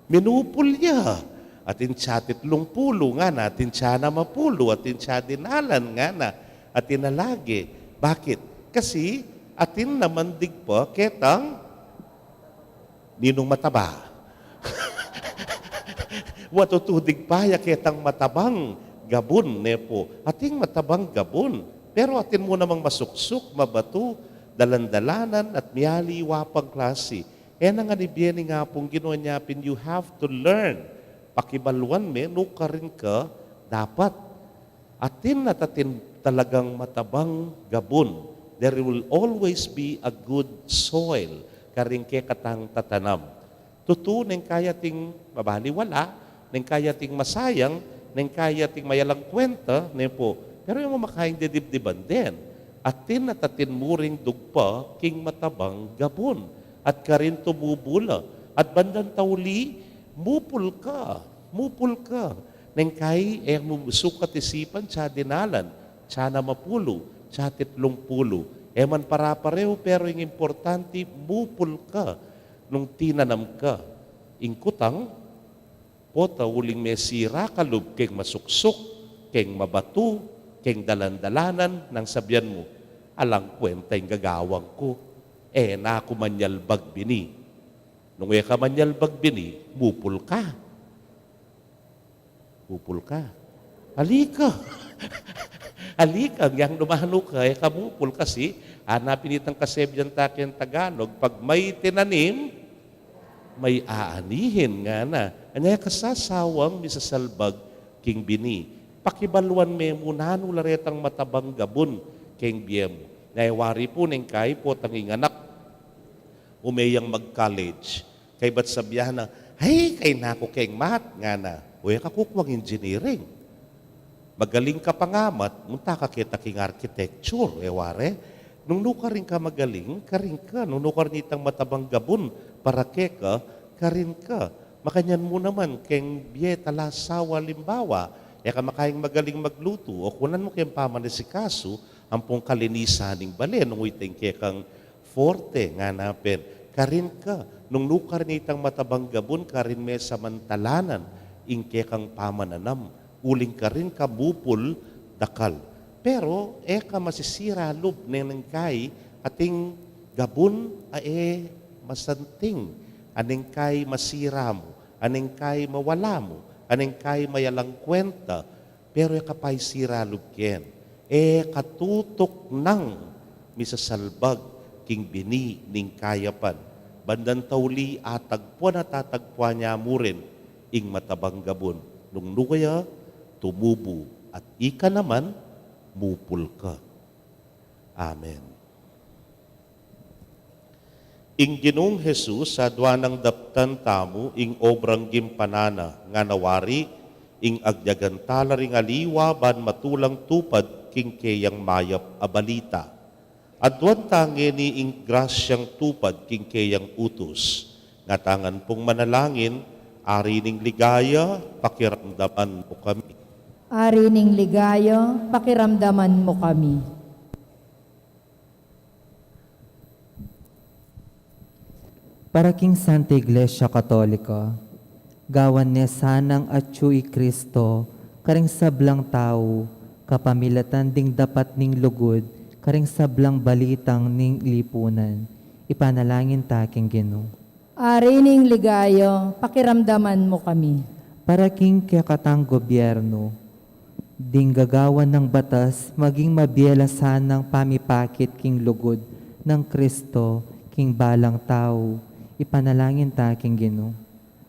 Minupul ya. Atin tsa titlung pulu, ngana, atin tsa nama pulu, atin tsa dinalan, ngana, atin alage. Bakit? Kasi atin naman digpa ketang ninung mataba. Wa tutu digpa ya ketang matabang gabun, ne pu. Atin matabang gabun. Pero atin mu namang masuksuk, mabatu, dalan-dalanan, at miyaliwa pang klasi. E na ngan ibie ning Apung Ginu. Nya pin, you have to learn. Pakibaluan me, nukarin ka dapat. Atin at atin talagang matabang gabun. There will always be a good soil karing kekatang tatanam. Tutu, neng kaya ting mabaliwala, neng kaya ting masayang, neng kaya ting mayalang kwenta, ne pu. Pero e mu makaing didibdiban den. Atin at atin mu ring dugpa king matabang gabun. At karin tumubu la. At bandang tauli, mupul ka, mupul ka. Neng kai e mu sukat isipan tsa dinalan, tsa nama pulu, tsa titlung pulu. E man para-pareho, pero ing importante, mupul ka nung tinanam ka. Ing kutang, pota uling mesira ka lub keng masuksuk, keng mabatu, keng dalan-dalanan, nang sabian mu, "Alang kwenta ing gagawang ku. E na ku manyalbag bini." Nung e ka manyalbag bini, mupul ka. Mupul ka. Ali ka. Ali ka, yang dumanu ka, e ka mupul kasi, ana pin itang kasebian ta keng Tagalog, pag may tinanim, may aanihin, ngana. Anya e ka sasawang misasalbag king bini. Pakibaluan me mu nanu la retang matabang gabun keng bie mu. Nya e wari pu neng kai potang ing anak ume yang mag-college. Kaybat sabian na, "Ay, kaina ku keng math," ngana. "O e ka kukuang engineering. Magaling ka pa nga math, munta ka keta king architecture," e wari. Nung nukarin ka magaling, karin ka. Nung nukarin itang matabang gabun para keka, karin ka. Makanyan mu naman keng bie talasawa, alimbawa, e ka makaing magaling maglutu, o kunan mu keng pamanasikasu ampong kalinisan ning bale, nung ita ing kekang forte, ngana pin. Karin ka, nung nukarin itang matabang gabun, karin me samantalanan ing kekang pamananam, uling karin ka mupul dakal. Pero e ka masisira lub neng kai ating gabun a e masanting, a neng kai masira mu, a neng kai mawala mu, a neng kai mayalang kwenta, pero e ka pa isira lub ken. E ka tutuknang misasalbag king bini ning kayapan. Bandang tauli, atagpuan at atagpuan ya mu rin ing matabang gabun. Nung nu kaya tumubu at ika naman mupul ka. Amen. Ing Ginung Jesus, adwa nang daptan tamu ing obrang gimpanan na, ngana wari, ing agyagan tala ring aliwa ban matulang tupad king keyang mayap a balita. Adwan ta ngeni ing grasyang tupad king keyang utus. Ngatamu ngan pung manalangin, Ari ning ligaya, pakiramdaman mu kami. Ari ning ligaya, pakiramdaman mu kami. Para king Santa Iglesia Katolika, Gawan ne sanang atyu i Kristo karing sablang tau, kapamilatan ding dapat ning lugud karing sablang balitang ning lipunan. Ipanalangin ta king Ginu. Ari ning ligaya, pakiramdaman mu kami. Para king kekatang gobyerno, ding gagawan nang batas, maging mabie la sanang pamipakit king lugud nang Kristo king balang tau. Ipanalangin ta king Ginu.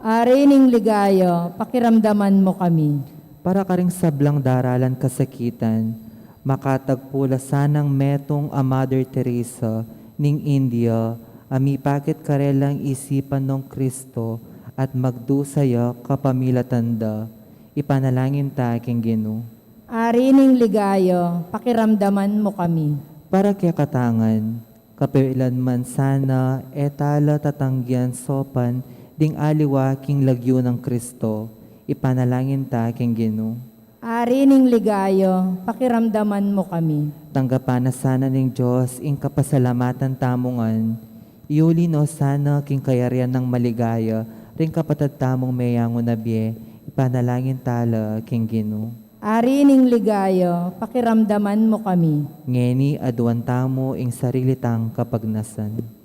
Ari ning ligaya, pakiramdaman mu kami. Para karing sablang daralan kasakitan, makatagpu la sanang metung a Mother Teresa ning India, a mipakit karelang isipan nong Kristo at magdusa ya kapamilatan da. Ipanalangin ta king Ginu. Ari ning ligaya, pakiramdaman mu kami. Para kekatang ngan, kapilan man sana e tala tatanggian saupan ding aliwa king lagyu nang Kristo, ipanalangin ta king Ginu. Ari ning ligaya, pakiramdaman mu kami. Tanggapan na sana ning Dios ing kapasalamatan tamu ngan, iuli no sana king kayarian nang maligaya ring kapatad tamung meyangu na bie, ipanalangin tala king Ginu. Ari ning ligaya, pakiramdaman mu kami. Ngeni aduan tamu ing sarili tang kapagnasan.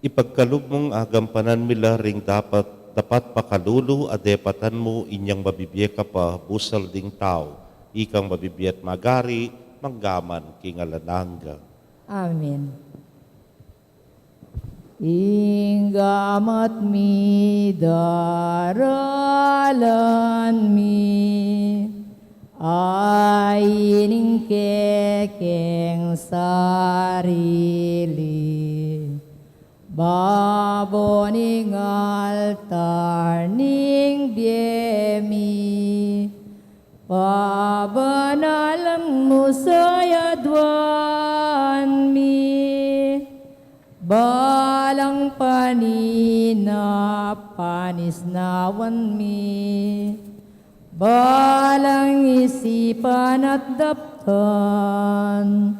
Ipagkalub mung agampanan mi la ring dapat, dapat pakalulu a depatan mu inyang mabibie ka pa busal ding tau, ikang mabibie at magari, mangga man king alang angga. Amen. Ing gamat mi, daralan mi, a ining kekeng sarili, babo ning altar ning bie mi, pabanalan mu sa aduan mi, balang panina, panisnawan mi, balang isipan at daptan,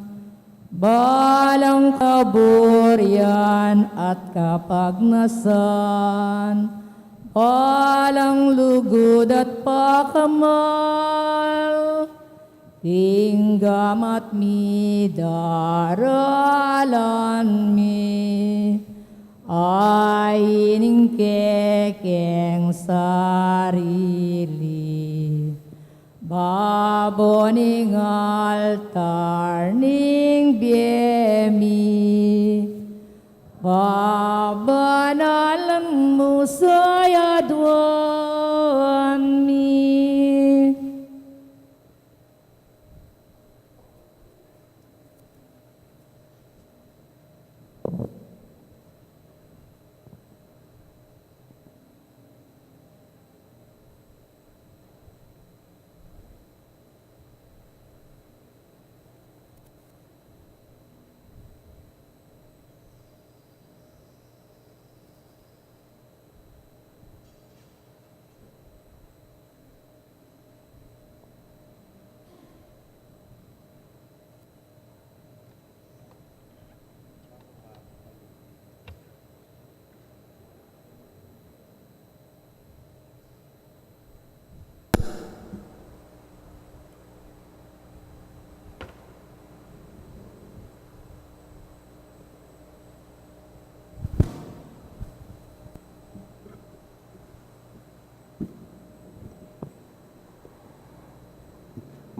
balang kaburian at kapagnasan, balang lugud at pakamal, ing gamat mi, daralan mi, a ining kekeng sarili, babo ning altar ning bie mi, pabanalan mu sa aduan mi.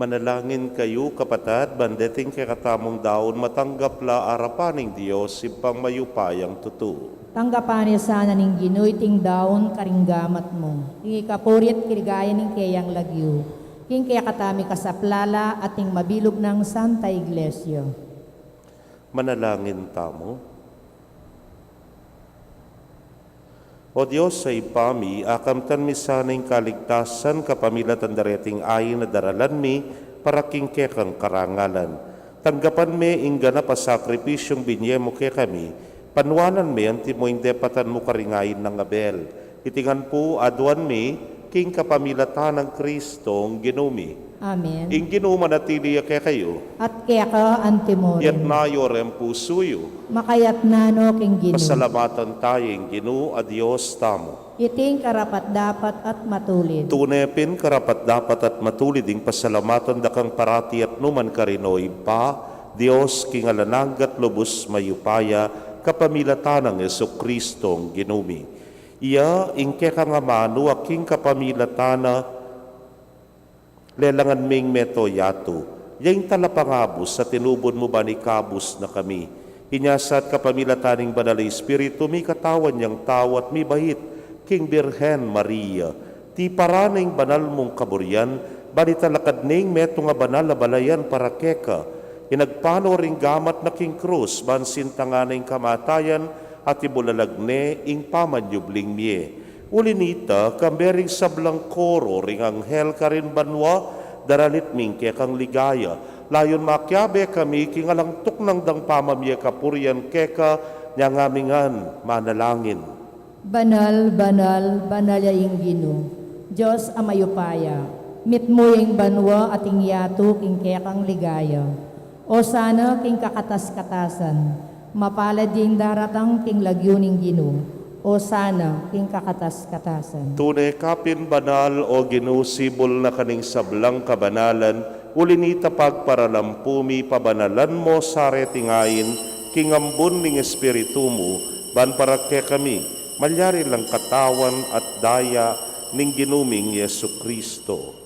Manalangin kayu, kapatad, ban deting kekatamung daun matanggap la arapan ning Dios, Ibpang mayupayang tutu. Tanggapan na sana ning Ginu iting daun karing gamat mu, king ikapuri at kaligayan ning keyang lagyu, king kekatami kasaplalan at ning mabilug nang Santa Iglesia. Manalangin tamu. O Dios a Ibpa mi, akamtan mi sana ing kaligtasan kapamilatan da reting ain a daralan mi para king kekang karangalan. Tanggapan me ing ganap a sakripisyung binye mu kekami, panuanan me antimo ing depatan mu karing ain nang Abel. Iti ngan pu aduan mi, King kapamilatan nang Kristong Ginu mi. Amen. Ing Ginu manatili ya kekayu. At keka antimurin. Iyatas yu reng pusu yu. Makayatas no king Ginu. Pasalamatan taya ing Ginu a Dios tamu. Iti ing karapat-dapat at matulid. Tune pin karapat-dapat at matulid ing pasalamatan da kang parati at nu man karin, o Ibpa, Dios king alang angga at lubus mayupaya, kapamilatan nang Jesucristong Ginu mi. Iya ing kekang amanu a king kapamilatan na lelangan ming meto yatu. Iya ing talapangabus a tinubud mu ban ikabus na kami. Inya sa at kapamilatan ning Banal a Espiritu, mikatawan yang tau at mibait king Birhen Maria. Tiparan ing banal mung kaburian, ban italakad ne ing metung a banal a balayan para keka. Ing agpano ring gamat na king krus, ban sintangan ne ing kamatayan, at ibulalag ne ing pamanyubling mie. Uli nita, kambe ring sablang koro ring anghel karin banua, daralit mi ing kekang ligaya. Layun makiabe kami king alang tuknang dang pamamie kapurian keka, nyang ami ngan manalangin. Banal, banal, banal ya ing Ginu, Dios a mayupaya, mitmu ya ing banua at ing yatu king kekang ligaya. Osana king kakatas-katasan. Mapalad ya ing daratang king lagyu ning Ginu. Osana king kakatas-katasan. Tune ka pin banal, o Ginu, sibul na ka ning sablang kabanalan, uli nita pagparalampu mi, pabanalan mo sa reting ain king ambun ning Espiritu mu, ban para kekami malyari lang katawan at daya ning Ginu ming Jesucristo.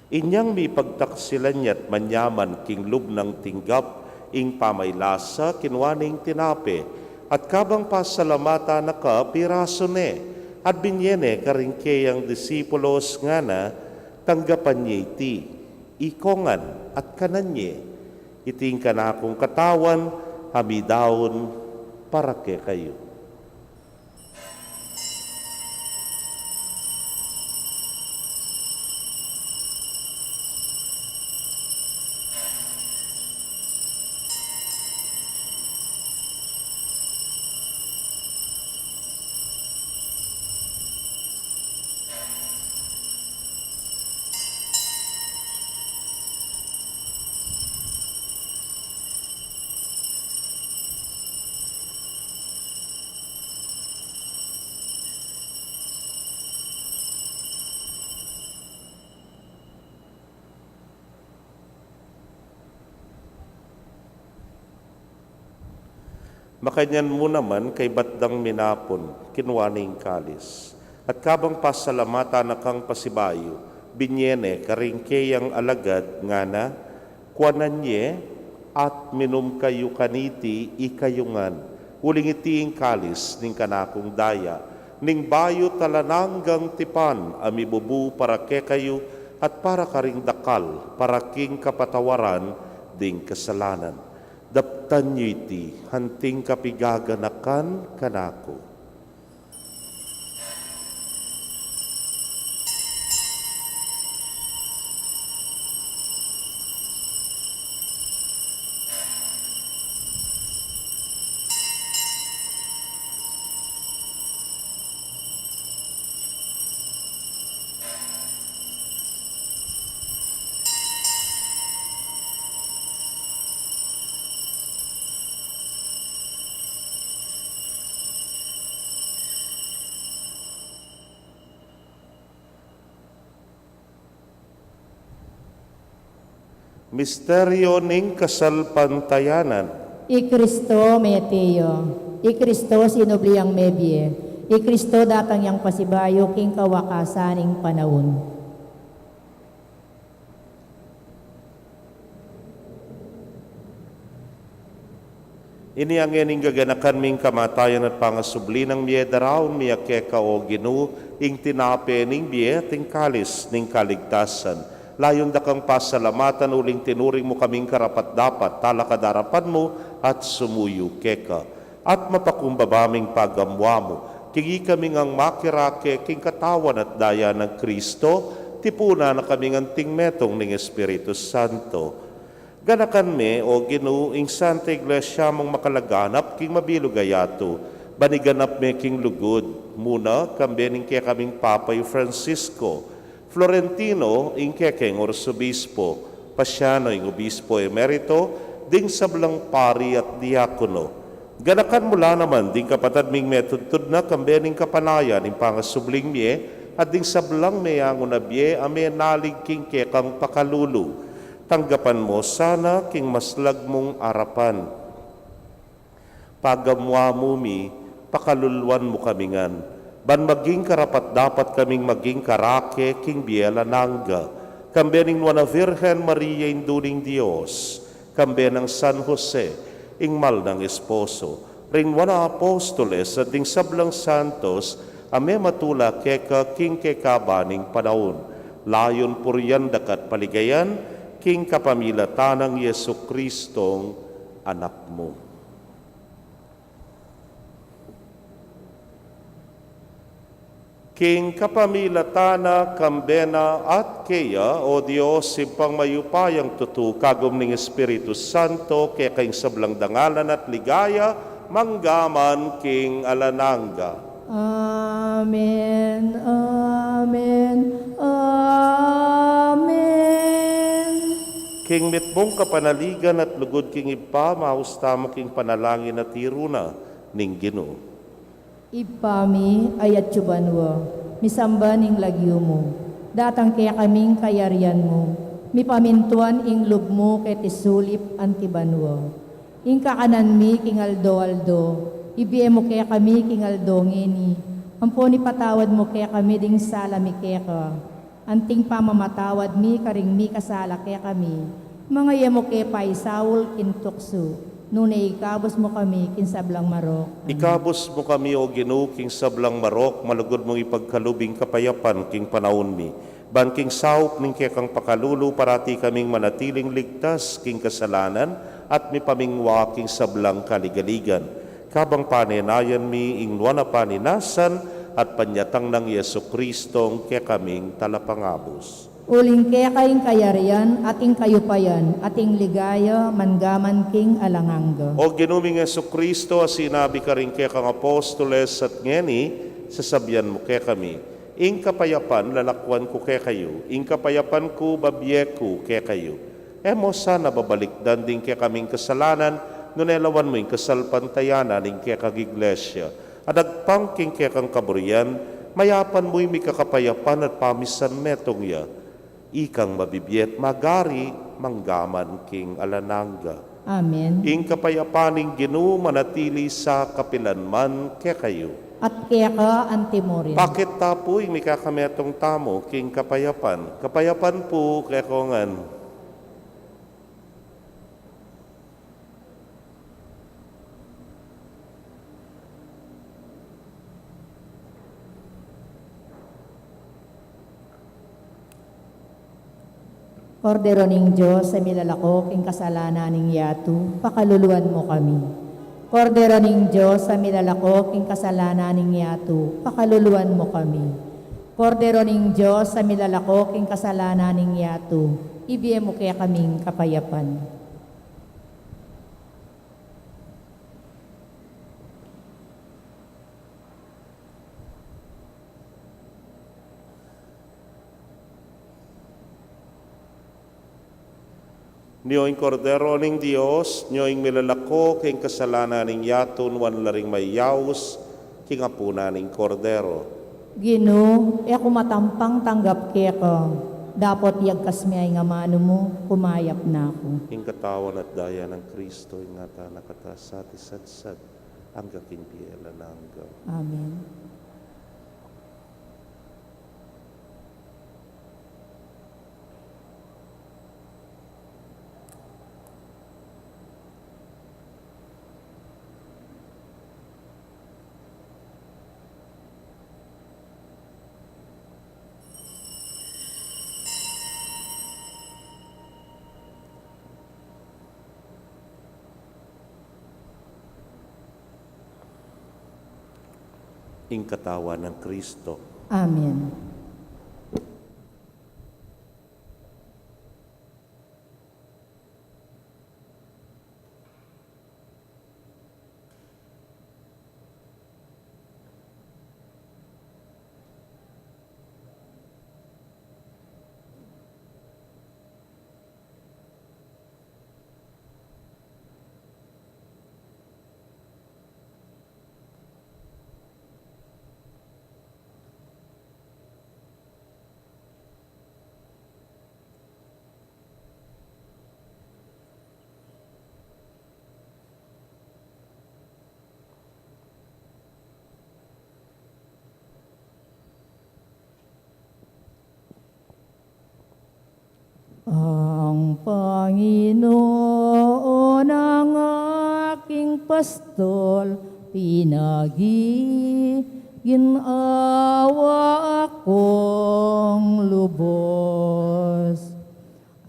Inyang mipagtaksilan ya't manyaman king lub nang tinggap ing pamaylasa, kinua ne ing tinape, at kabang pasalamatan na ka, pirasu ne, at binye ne karing keyang disipulos, ngana: Tanggapan ye iti, ikongan, at kanan ye. Iti ing kanakung katawan a midaun para kekayu. Makanyan mu naman, kaybat dang minapun, kinua ne ing kalis. At kabang pasalamatan na kang pasibayu, binye ne karing keyang alagad, ngana: Kuanan ye, at minum kayu kaniti, ikayu ngan. Uling iti ing kalis ning kanakung daya, ning bayu at alang anggang tipan, a mibubu para kekayu at para karing dakal, para king kapatawaran ding kasalanan. Daptan yu iti anting kapigaganakan kanaku. Misteryo ning kasalpantayanan. I Kristo mete ya. I Kristo sinubli yang mebie. I Kristo datang yang pasibayu king kawakasan ning panaun. Ini ngeni ing gaganakan ming kamatayan at pangasubli nang mie, daraun mi keka, o Ginu, ing tinape ning bie at ing kalis ning kaligtasan. Layun da kang pasalamatan uling tinuring mu kaming karapat-dapat talakad king arapan mu at sumuyu keka. At mapakumbaba ming pagamuan mu, king ikami ngang makirake king katawan at daya nang Kristo, tipunan na kami ngan king metung ning Espiritu Santo. Ganakan me, o Ginu, ing Santa Iglesia mung makalaganap king mabilug a yatu, Ban iganap me king lugud, muna, kambe ning kekaming Papa i Francisco, Florentino, ing kekeng Arsobispo, Pasiano, ing Obispo Emerito, ding sablang pari at diakono. Ganakan mu la naman ding kapatad ming metudtud na kambe ning kapanayan ning pangasubling mie, at ding sablang meyangu na bie a menalig king kekang pakalulu. Tanggapan mu sana king maslag mung arapan. Pagamuamu mi, pakaluluan mu kami ngan, ban maging karapat-dapat kaming maging karake king bie alang angga, kambe ning Nuan a Virgen Maria, Indu ning Dios, kambe nang San Jose, ing mal nang esposo, ring nuan a apostoles, at ding sablang santos a mematula keka king kekaba ning panaun, layun purian da ka at paligayan, king kapamilatan nang Jesucristong Anak mu. King kapamilatan na, kambe na, at keya, o Dios, Ibpang mayupayang tutu, kagum ning Espiritu Santo, keka ing sablang dangalan at ligaya, mangga man king alang angga. Amen, amen, amen. King mitmung kapanaligan at lugud king Ibpa, maus tamu king panalangin a tiru na ning Ginu. Ibpa mi, a atsu banua, misamban ing lagyu mu, datang kekami ing kayarian mu, mipamintuan ing lub mu keti sulip anti banua. Ing kakanan mi king aldo-aldo, ibie mu kekami king aldo ngeni, ampon ipatawad mu kekami ding sala mi keka, anting pamamatawad mi karing mikasala kekami, manga e mu ke paisaul king tuksu, nune ikabus mu kami king sablang marok. Amen. Ikabus mu kami, O Ginu, king sablang marok, malugud mung ipagkalub ing kapayapan king panaun mi. Ban king saup ning kekang pakalulu, parati kaming manatiling ligtas king kasalanan at mipamingwa king sablang kaligaligan. Kabang panenayan mi ing nuan a paninasan at panyatang nang Jesucristong kekaming Talapangabus. Uling keka ing kayarian, at ing kayupayan, at ing ligaya, mangga man king alang angga. O Ginu ming Jesucristo, a sinabi karing kekang apostoles, at ngeni, sasabian mu kekami, ing kapayapan lalakuan ku kekayu, ing kapayapan ku babie ku kekayu. E mu sana babalikdan ding kekaming kasalanan, nune lawan mu ing kasalpantayanan ning kekang Iglesia. At agpang king kekang kaburian, mayapan mu ing mikakapayapan at pamisan metung ya. Ikang mabibie at magari, mangga man king alang angga. Amen. Ing kapayapan ning Ginu manatili sa kapilan man kekayu. At keka anti murin. Pakit ta pu ing mikakametung tamu king kapayapan. Kapayapan pu kekongan. Kordero ning Dios, a milalako king kasalanan ning yatu, pakaluluan mu kami. Kordero ning Dios, a milalako king kasalanan ning yatu, pakaluluan mu kami. Kordero ning Dios, a milalako king kasalanan ning yatu, ibie mu kekaming kapayapan. Nyo ing Kordero ning Dios, nyo ing milalako king kasalanan ning yatu, nuan la ring mayaus king apunan ning Kordero. Ginu, e ku matampang tanggap keka, dapot yagkas me ing amanu mu, kumayap na ku. Ing katawan at daya nang Kristo, ingatan na kata sa at isadsad angga king bie alang angga. Amen. Ing katawan nang Kristo. Amen. Panginoon, ang aking pastol, pinag-iginhawa kong lubos.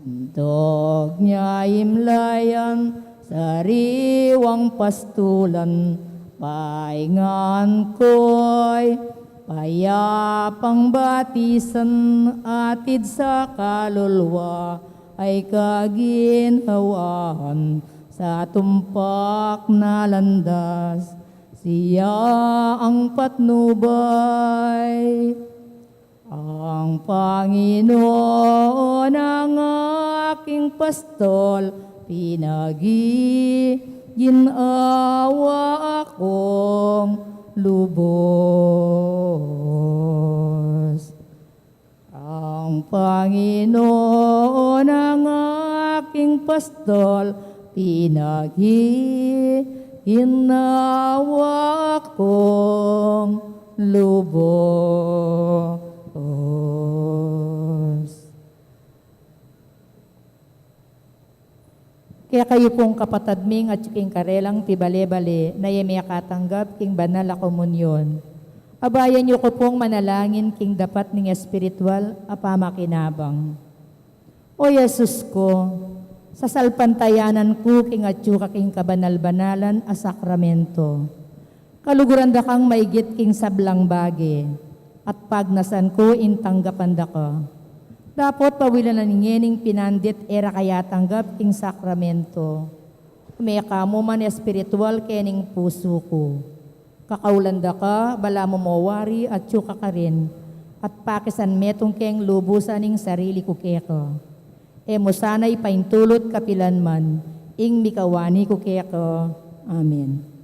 Antog nia imlayan, sariwang pastulan, paingan ko'y payapang batisan, atid sa kaluluwa ay kaginhawaan, sa tumpak na landas, siya ang patnubay. Ang Panginoon ang aking pastol, pinag-iginhawa akong lubos. Ang Panginoon ang aking pastol, pinag-iginhawa akong lubos. Kekayu pung kapatad ming atyu king karelang pibale-bale na e mekatanggap king banal a komunyon, abayan yu ku pung manalangin king dapat ning espiritual a pamakinabang. O Jesus ku, sasalpantayanan ku king atyu ka king kabanal-banalan a sakramento. Kaluguran da kang maigit king sablang bage, at pagnasan ku ing tanggapan da ka. Dapot pawilanan ngening pinandit e ra ka atanggap king sakramento, ume ka mu man espiritual kening pusu ku. Kakaulan da ka, balamu mo wari atyu ka karin, at pakisan metung keng lubusan ing sarili ku keka. E mu sana ipaintulut kapilan man ing mikawani ku keka. Amen.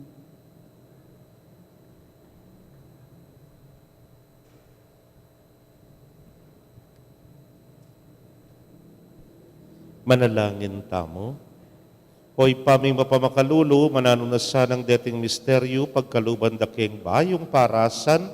Manalangin tamu. O Ibpa ming mapamakalulu, mananu na sanang deting misteryu pagkaluban da keng bayung parasan,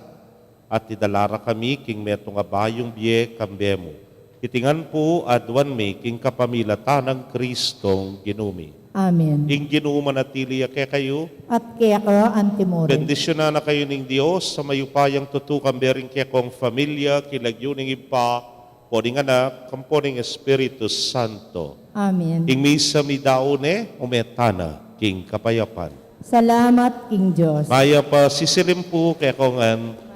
at idala ra kami king metung a bayung bie kambe mu. Iti ngan pu aduan mi king kapamilatan nang Kristong Ginu mi. Amen. Ing Ginu manatili ya kekayu. At keka antimurin. Bendisyunan na kayu ning Dios a mayupayang tutu, kambe ring kekong familia, king lagyu ning Ibpa, ampo ning Anak, ampo ning Espiritu Santo. Amen. Ing misa meyari ne, ume tana king kapayapan. Salamat king Dios. Mayap a sisilim pu kekongan.